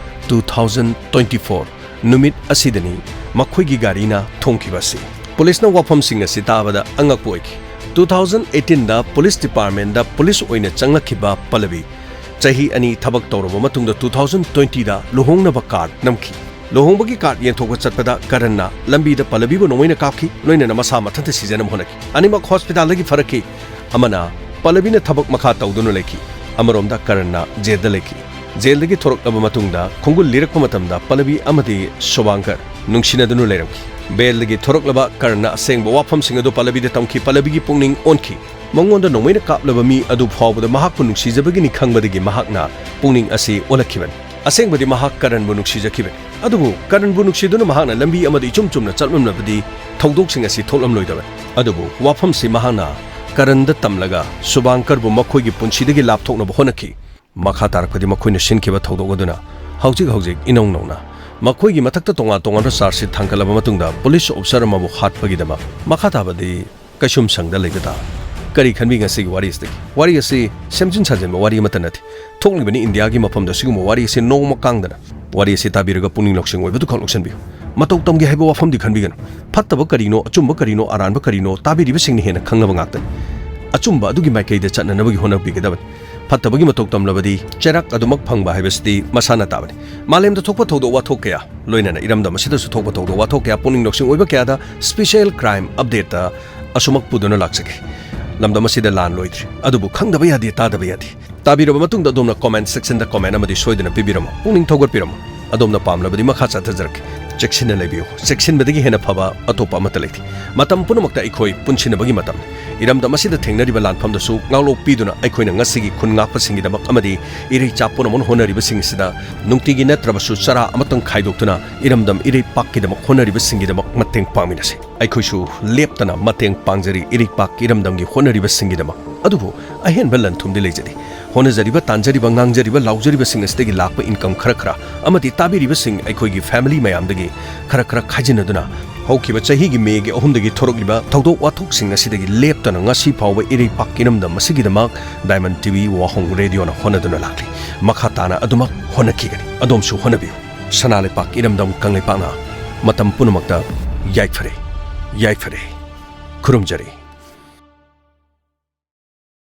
two thousand twenty four ꯅꯨꯃꯤꯠ ꯑꯁꯤꯗꯅꯤ ꯃꯈꯣꯏꯒꯤ ꯒꯥꯔꯤꯅ ꯊꯣꯡꯈꯤꯕ ꯑꯁꯤ꯫ ꯄꯨꯂꯤꯁꯅ ꯋꯥꯐꯝꯁꯤꯡ ꯑꯁꯤ ꯇꯥꯕꯗ ꯑꯉꯛꯄ ꯑꯣꯏꯈꯤ꯫ Two thousand eighteen ꯗ ꯄꯨꯂꯤꯁ ꯗꯤꯄꯥꯔꯠꯃꯦꯟꯗ ꯄꯨꯂꯤꯁ ꯑꯣꯏꯅ ꯆꯪꯂꯛꯈꯤꯕ ꯄꯜꯂꯕꯤ ꯆꯍꯤ ꯑꯅꯤ ꯊꯕꯛ ꯇꯧꯔꯕ ꯃꯇꯨꯡꯗ two thousand twenty ꯗ ꯂꯨꯍꯣꯡꯅꯕ ꯀꯥꯔꯗ ꯅꯝꯈꯤ꯫ ꯂꯨꯍꯣꯡꯕꯒꯤ ꯀꯥꯔꯗ ꯌꯦꯟꯊꯣꯛꯄ ꯆꯠꯄꯗ ꯀꯔꯟꯅ ꯂꯝꯕꯤꯗ ꯄꯜꯂꯕꯤꯕꯨ ꯅꯣꯡꯃꯩꯅ ꯀꯥꯞꯈꯤ, ꯂꯣꯏꯅꯅ ꯃꯁꯥ ꯃꯊꯟꯇ ꯁꯤꯖꯅꯕ ꯍꯣꯠꯅꯈꯤ꯫ ꯑꯅꯤꯃꯛ ꯍꯣꯁꯄꯤꯇꯥꯜꯗꯒꯤ ꯐꯔꯛꯈꯤ꯫ ꯑꯃꯅ ꯄꯜꯂꯕꯤꯅ ꯊꯕꯛ ꯃꯈꯥ ꯇꯧꯗꯨꯅ ꯂꯩꯈꯤ꯫ ꯑꯃꯔꯣꯝꯗ ꯀꯔꯟꯅ ꯖꯦꯜꯗ ꯂꯩꯈꯤ꯫ ꯖꯦꯜꯗꯒꯤ ꯊꯣꯔꯛꯂꯕ ꯃꯇꯨꯡꯗ ꯈꯣꯡꯒꯨꯜ ꯂꯤꯔꯛꯄ ꯃꯇꯝꯗ ꯄꯜꯂꯕꯤ ꯑꯃꯗꯤ ꯁꯨꯕꯥꯡꯀꯔ ꯅꯨꯡꯁꯤꯅꯗꯨꯅ ꯂꯩꯔꯝꯈꯤ꯫ ꯕꯦꯜꯗꯒꯤ ꯊꯣꯔꯛꯂꯕ ꯀꯔꯟꯅ ꯑꯁꯦꯡꯕ ꯋꯥꯐꯝꯁꯤꯡ ꯑꯗꯨ ꯄꯜꯂꯕꯤꯗ ꯇꯝꯈꯤ꯫ ꯄꯜꯂꯕꯤꯒꯤ ꯄꯨꯛꯅꯤꯡ ꯑꯣꯟꯈꯤ꯫ ꯃꯉꯣꯟꯗ ꯅꯣꯡꯃꯩꯅ ꯀꯥꯞꯂꯕ ꯃꯤ ꯑꯗꯨ ꯐꯥꯎꯕꯗ ꯃꯍꯥꯛꯄꯨ ꯅꯨꯡꯁꯤꯖꯕꯒꯤꯅꯤ ꯈꯪꯕꯗꯒꯤ ꯃꯍꯥꯛꯅ ꯄꯨꯛꯅꯤꯡ ꯑꯁꯤ ꯑꯣꯜꯂꯛꯈꯤꯕꯅꯤ꯫ ꯑꯁꯦꯡꯕꯗꯤ ꯃꯍꯥꯛ ꯀꯔꯟꯕꯨ ꯅꯨꯡꯁꯤꯖꯈꯤꯕꯅꯤ꯫ ꯑꯗꯨꯕꯨ ꯀꯔꯟꯕꯨ ꯅꯨꯡꯁꯤꯗꯨꯅ ꯃꯍꯥꯛꯅ ꯂꯝꯕꯤ ꯑꯃꯗ ꯏꯆꯨꯝ ꯆꯨꯝꯅ ꯆꯠꯂꯝꯂꯕꯗꯤ ꯊꯧꯗꯣꯛꯁꯤꯡ ꯑꯁꯤ ꯊꯣꯛꯂꯝꯂꯣꯏꯗꯕꯅꯤ꯫ ꯑꯗꯨꯕꯨ ꯋꯥꯐꯝꯁꯤ ꯃꯍꯥꯛꯅ ꯀꯔꯟꯗ ꯇꯝꯂꯒ ꯁꯨꯕꯥꯡꯀꯔꯕꯨ ꯃꯈꯣꯏꯒꯤ ꯄꯨꯟꯁꯤꯗꯒꯤ ꯂꯥꯞꯊꯣꯛꯅꯕ ꯍꯣꯠꯅꯈꯤ꯫ ꯃꯈꯥ ꯇꯥꯔꯛꯄꯗꯤ ꯃꯈꯣꯏꯅ ꯁꯤꯟꯈꯤꯕ ꯊꯧꯗꯣꯛ ꯑꯗꯨꯅ ꯍꯧꯖꯤꯛ ꯍꯧꯖꯤꯛ ꯏꯅꯧ ꯅꯧꯅ ꯃꯈꯣꯏꯒꯤ ꯃꯊꯛꯇ ꯇꯣꯉꯥꯟ ꯇꯣꯉꯥꯟꯕ ꯆꯥꯔꯖꯁꯤꯠ ꯊꯥꯡꯒꯠꯂꯕ ꯃꯇꯨꯡꯗ ꯄꯨꯂꯤꯁ ꯑꯣꯐꯤꯁꯥꯔ ꯑꯃꯕꯨ ꯍꯥꯠꯄꯒꯤꯗꯃꯛ ꯃꯈꯥ ꯇꯥꯕꯗꯤ ꯀꯩꯁꯨꯝꯁꯪꯗ ꯂꯩꯕ ꯇꯥ꯫ ꯀꯔꯤ ꯈꯟꯕꯤ ꯉꯁꯤꯒꯤ ꯋꯥꯔꯤ ꯑꯁꯤꯗꯒꯤ? ꯋꯥꯔꯤ ꯑꯁꯤ ꯁꯦꯝꯖꯤꯟ ꯁꯥꯖꯤꯟꯕ ꯋꯥꯔꯤ ꯑꯃꯠꯇ ꯅꯠꯇꯦ꯫ ꯊꯣꯛꯂꯤꯕꯅꯤ ꯏꯟꯗꯤꯌꯥꯒꯤ ꯃꯐꯝꯗ ꯁꯤꯒꯨꯝꯕ ꯋꯥꯔꯤ ꯑꯁꯤ ꯅꯣꯡꯃ ꯀꯥꯡꯗꯅ꯫ ꯋꯥꯔꯤ ꯑꯁꯤ ꯇꯥꯕꯤꯔꯒ ꯄꯨꯛꯅꯤꯡ ꯂꯧꯁꯤꯡ ꯑꯣꯏꯕꯗꯨ ꯈꯛ ꯂꯧꯁꯤꯟꯕꯤꯌꯨ꯫ ꯃꯇꯧ ꯇꯝꯒꯦ ꯍꯥꯏꯕ ꯋꯥꯐꯝꯗꯤ ꯈꯟꯕꯤꯒꯅꯨ꯫ ꯐꯠꯇꯕ ꯀꯔꯤꯅꯣ, ꯑꯆꯨꯝꯕ ꯀꯔꯤꯅꯣ, ꯑꯔꯥꯟꯕ ꯀꯔꯤꯅꯣ ꯇꯥꯕꯤꯔꯤꯕꯁꯤꯡꯅ ꯍꯦꯟꯅ ꯈꯪꯅꯕ ꯉꯥꯛꯇꯅꯤ꯫ ꯑꯆꯨꯝꯕ ꯑꯗꯨꯒꯤ ꯃꯥꯏꯀꯩꯗ ꯆꯠꯅꯅꯕꯒꯤ ꯍꯣꯠꯅꯕꯤꯒꯗꯕꯅꯤ꯫ ꯐꯠꯇꯕꯒꯤ ꯃꯇꯧ ꯇꯝꯂꯕꯗꯤ ꯆꯩꯔꯥꯛ ꯑꯗꯨꯃꯛ ꯐꯪꯕ ꯍꯥꯏꯕꯁꯤꯗꯤ ꯃꯁꯥꯅ ꯇꯥꯕꯅꯤ꯫ ꯃꯥꯂꯦꯝꯗ ꯊꯣꯛꯄ ꯊꯧꯗꯣꯛ ꯋꯥꯊꯣꯛ ꯀꯌꯥ, ꯂꯣꯏꯅꯅ ꯏꯔꯝꯗꯝ ꯑꯁꯤꯗꯁꯨ ꯊꯣꯛꯄ ꯊꯧꯗꯣꯛ ꯋꯥꯊꯣꯛ ꯀꯌꯥ, ꯄꯨꯛꯅꯤꯡ ꯂꯧꯁꯤꯡ ꯑꯣꯏꯕ ꯀꯌꯥꯗ special crime updateꯇ ꯑꯁꯨꯃꯛ ꯄꯨꯗꯨꯅ ꯂꯥꯛꯆꯒꯦ꯫ ꯂꯝꯗꯝ ꯑꯁꯤꯗ ꯂꯥꯟ ꯂꯣꯏꯗ꯭ꯔꯤ, ꯑꯗꯨꯕꯨ ꯈꯪꯗꯕ ꯌꯥꯗꯦ, ꯇꯥꯗꯕ ꯌꯥꯗꯦ꯫ ꯇꯥꯕꯤꯔꯕ ꯃꯇꯨꯡꯗ ꯑꯗꯣꯝꯅ comment sectionꯗ comment ꯑꯃꯗꯤ ꯁꯣꯏꯗꯅ ꯄꯤꯕꯤꯔꯝꯃꯨ꯫ ꯄꯨꯛꯅꯤꯡ ꯊꯧꯒꯠꯄꯤꯔꯝꯃꯨ꯫ ꯑꯗꯣꯝꯅ ꯄꯥꯝꯂꯕꯗꯤ ꯃꯈꯥ ꯆꯠꯊꯖꯔꯛꯀꯦ꯫ ꯆꯦꯛꯁꯤꯟꯅ ꯂꯩꯕꯤꯌꯨ꯫ ꯆꯦꯛꯁꯤꯟꯕꯗꯒꯤ ꯍꯦꯟꯅ ꯐꯕ ꯑꯇꯣꯞꯄ ꯑꯃꯠꯇ ꯂꯩꯇꯦ꯫ ꯃꯇꯝ ꯄꯨꯝꯅꯃꯛꯇ ꯑꯩꯈꯣꯏ ꯄꯨꯟꯁꯤꯟꯅꯕꯒꯤ ꯃꯇꯝꯅꯤ꯫ ꯏꯔꯝꯗꯝ ꯑꯁꯤꯗ ꯊꯦꯡꯅꯔꯤꯕ ꯂꯥꯟꯐꯝꯗꯁꯨ ꯉꯥꯛꯂꯣꯛ ꯄꯤꯗꯨꯅ ꯑꯩꯈꯣꯏꯅ ꯉꯁꯤꯒꯤ ꯈꯨꯟ ꯉꯥꯛꯄꯁꯤꯡꯒꯤꯗꯃꯛ ꯑꯃꯗꯤ ꯏꯔꯩꯆꯥ ꯄꯨꯝꯅꯃꯛꯅ ꯍꯣꯠꯅꯔꯤꯕꯁꯤꯡ ꯑꯁꯤꯗ ꯅꯨꯡꯇꯤꯒꯤ ꯅꯠꯇ꯭ꯔꯕꯁꯨ ꯆꯔꯥ ꯑꯃꯇꯪ ꯈꯥꯏꯗꯣꯛꯇꯨꯅ ꯏꯔꯝꯗꯝ ꯏꯔꯩꯄꯥꯛꯀꯤꯗꯃꯛ ꯍꯣꯠꯅꯔꯤꯕꯁꯤꯡꯒꯤꯗꯃꯛ ꯃꯇꯦꯡ ꯄꯥꯡꯃꯤꯟꯅꯁꯤ꯫ ꯑꯩꯈꯣꯏꯁꯨ ꯂꯦꯞꯇꯅ ꯃꯇꯦꯡ ꯄꯥꯡꯖꯔꯤ ꯏꯔꯩꯄꯥꯛ ꯏꯔꯝꯗꯝꯒꯤ ꯍꯣꯠꯅꯔꯤꯕꯁꯤꯡꯒꯤꯗꯃꯛ꯫ ꯑꯗꯨꯕꯨ ꯑꯍꯦꯟꯕ ꯂꯟ-ꯊꯨꯝꯗꯤ ꯂꯩꯖꯗꯦ꯫ ꯍꯣꯠꯅꯖꯔꯤꯕ, ꯇꯥꯟꯖꯔꯤꯕ, ꯉꯥꯡꯖꯔꯤꯕ, ꯂꯥꯎꯖꯔꯤꯕꯁꯤꯡ ꯑꯁꯤꯗꯒꯤ ꯂꯥꯛꯄ income ꯈꯔ ꯈꯔ ꯑꯃꯗꯤ ꯇꯥꯕꯤꯔꯤꯕꯁꯤꯡ ꯑꯩꯈꯣꯏꯒꯤ family ꯃꯌꯥꯝꯗꯒꯤ ꯈꯔ ꯈꯔ ꯈꯥꯏꯖꯤꯟꯅꯗꯨꯅ ꯍꯧꯈꯤꯕ ꯆꯍꯤꯒꯤ Mayꯒꯤ ꯑꯍꯨꯝꯗꯒꯤ ꯊꯣꯔꯛꯂꯤꯕ ꯊꯧꯗꯣꯛ ꯋꯥꯊꯣꯛꯁꯤꯡ ꯑꯁꯤꯗꯒꯤ ꯂꯦꯞꯇꯅ ꯉꯁꯤ ꯐꯥꯎꯕ ꯏꯔꯩꯄꯥꯛ ꯏꯔꯝꯗꯝ ꯑꯁꯤꯒꯤꯗꯃꯛ Diamond TV ꯋꯥꯍꯣꯡ radioꯅ ꯍꯣꯠꯅꯗꯨꯅ ꯂꯥꯛꯂꯤ꯫ ꯃꯈꯥ ꯇꯥꯅ ꯑꯗꯨꯃꯛ ꯍꯣꯠꯅꯈꯤꯒꯅꯤ꯫ ꯑꯗꯣꯝꯁꯨ ꯍꯣꯠꯅꯕꯤꯌꯨ꯫ ꯁꯅꯥ ꯂꯩꯄꯥꯛ ꯏꯔꯝꯗꯝ ꯀꯪꯂꯩꯄꯥꯛꯅ ꯃꯇꯝ ꯄꯨꯝꯅꯃꯛꯇ ꯌꯥꯏꯐꯔꯦ, ꯌꯥꯏꯐꯔꯦ꯫ ꯈꯨꯔꯨꯝꯖꯔꯤ꯫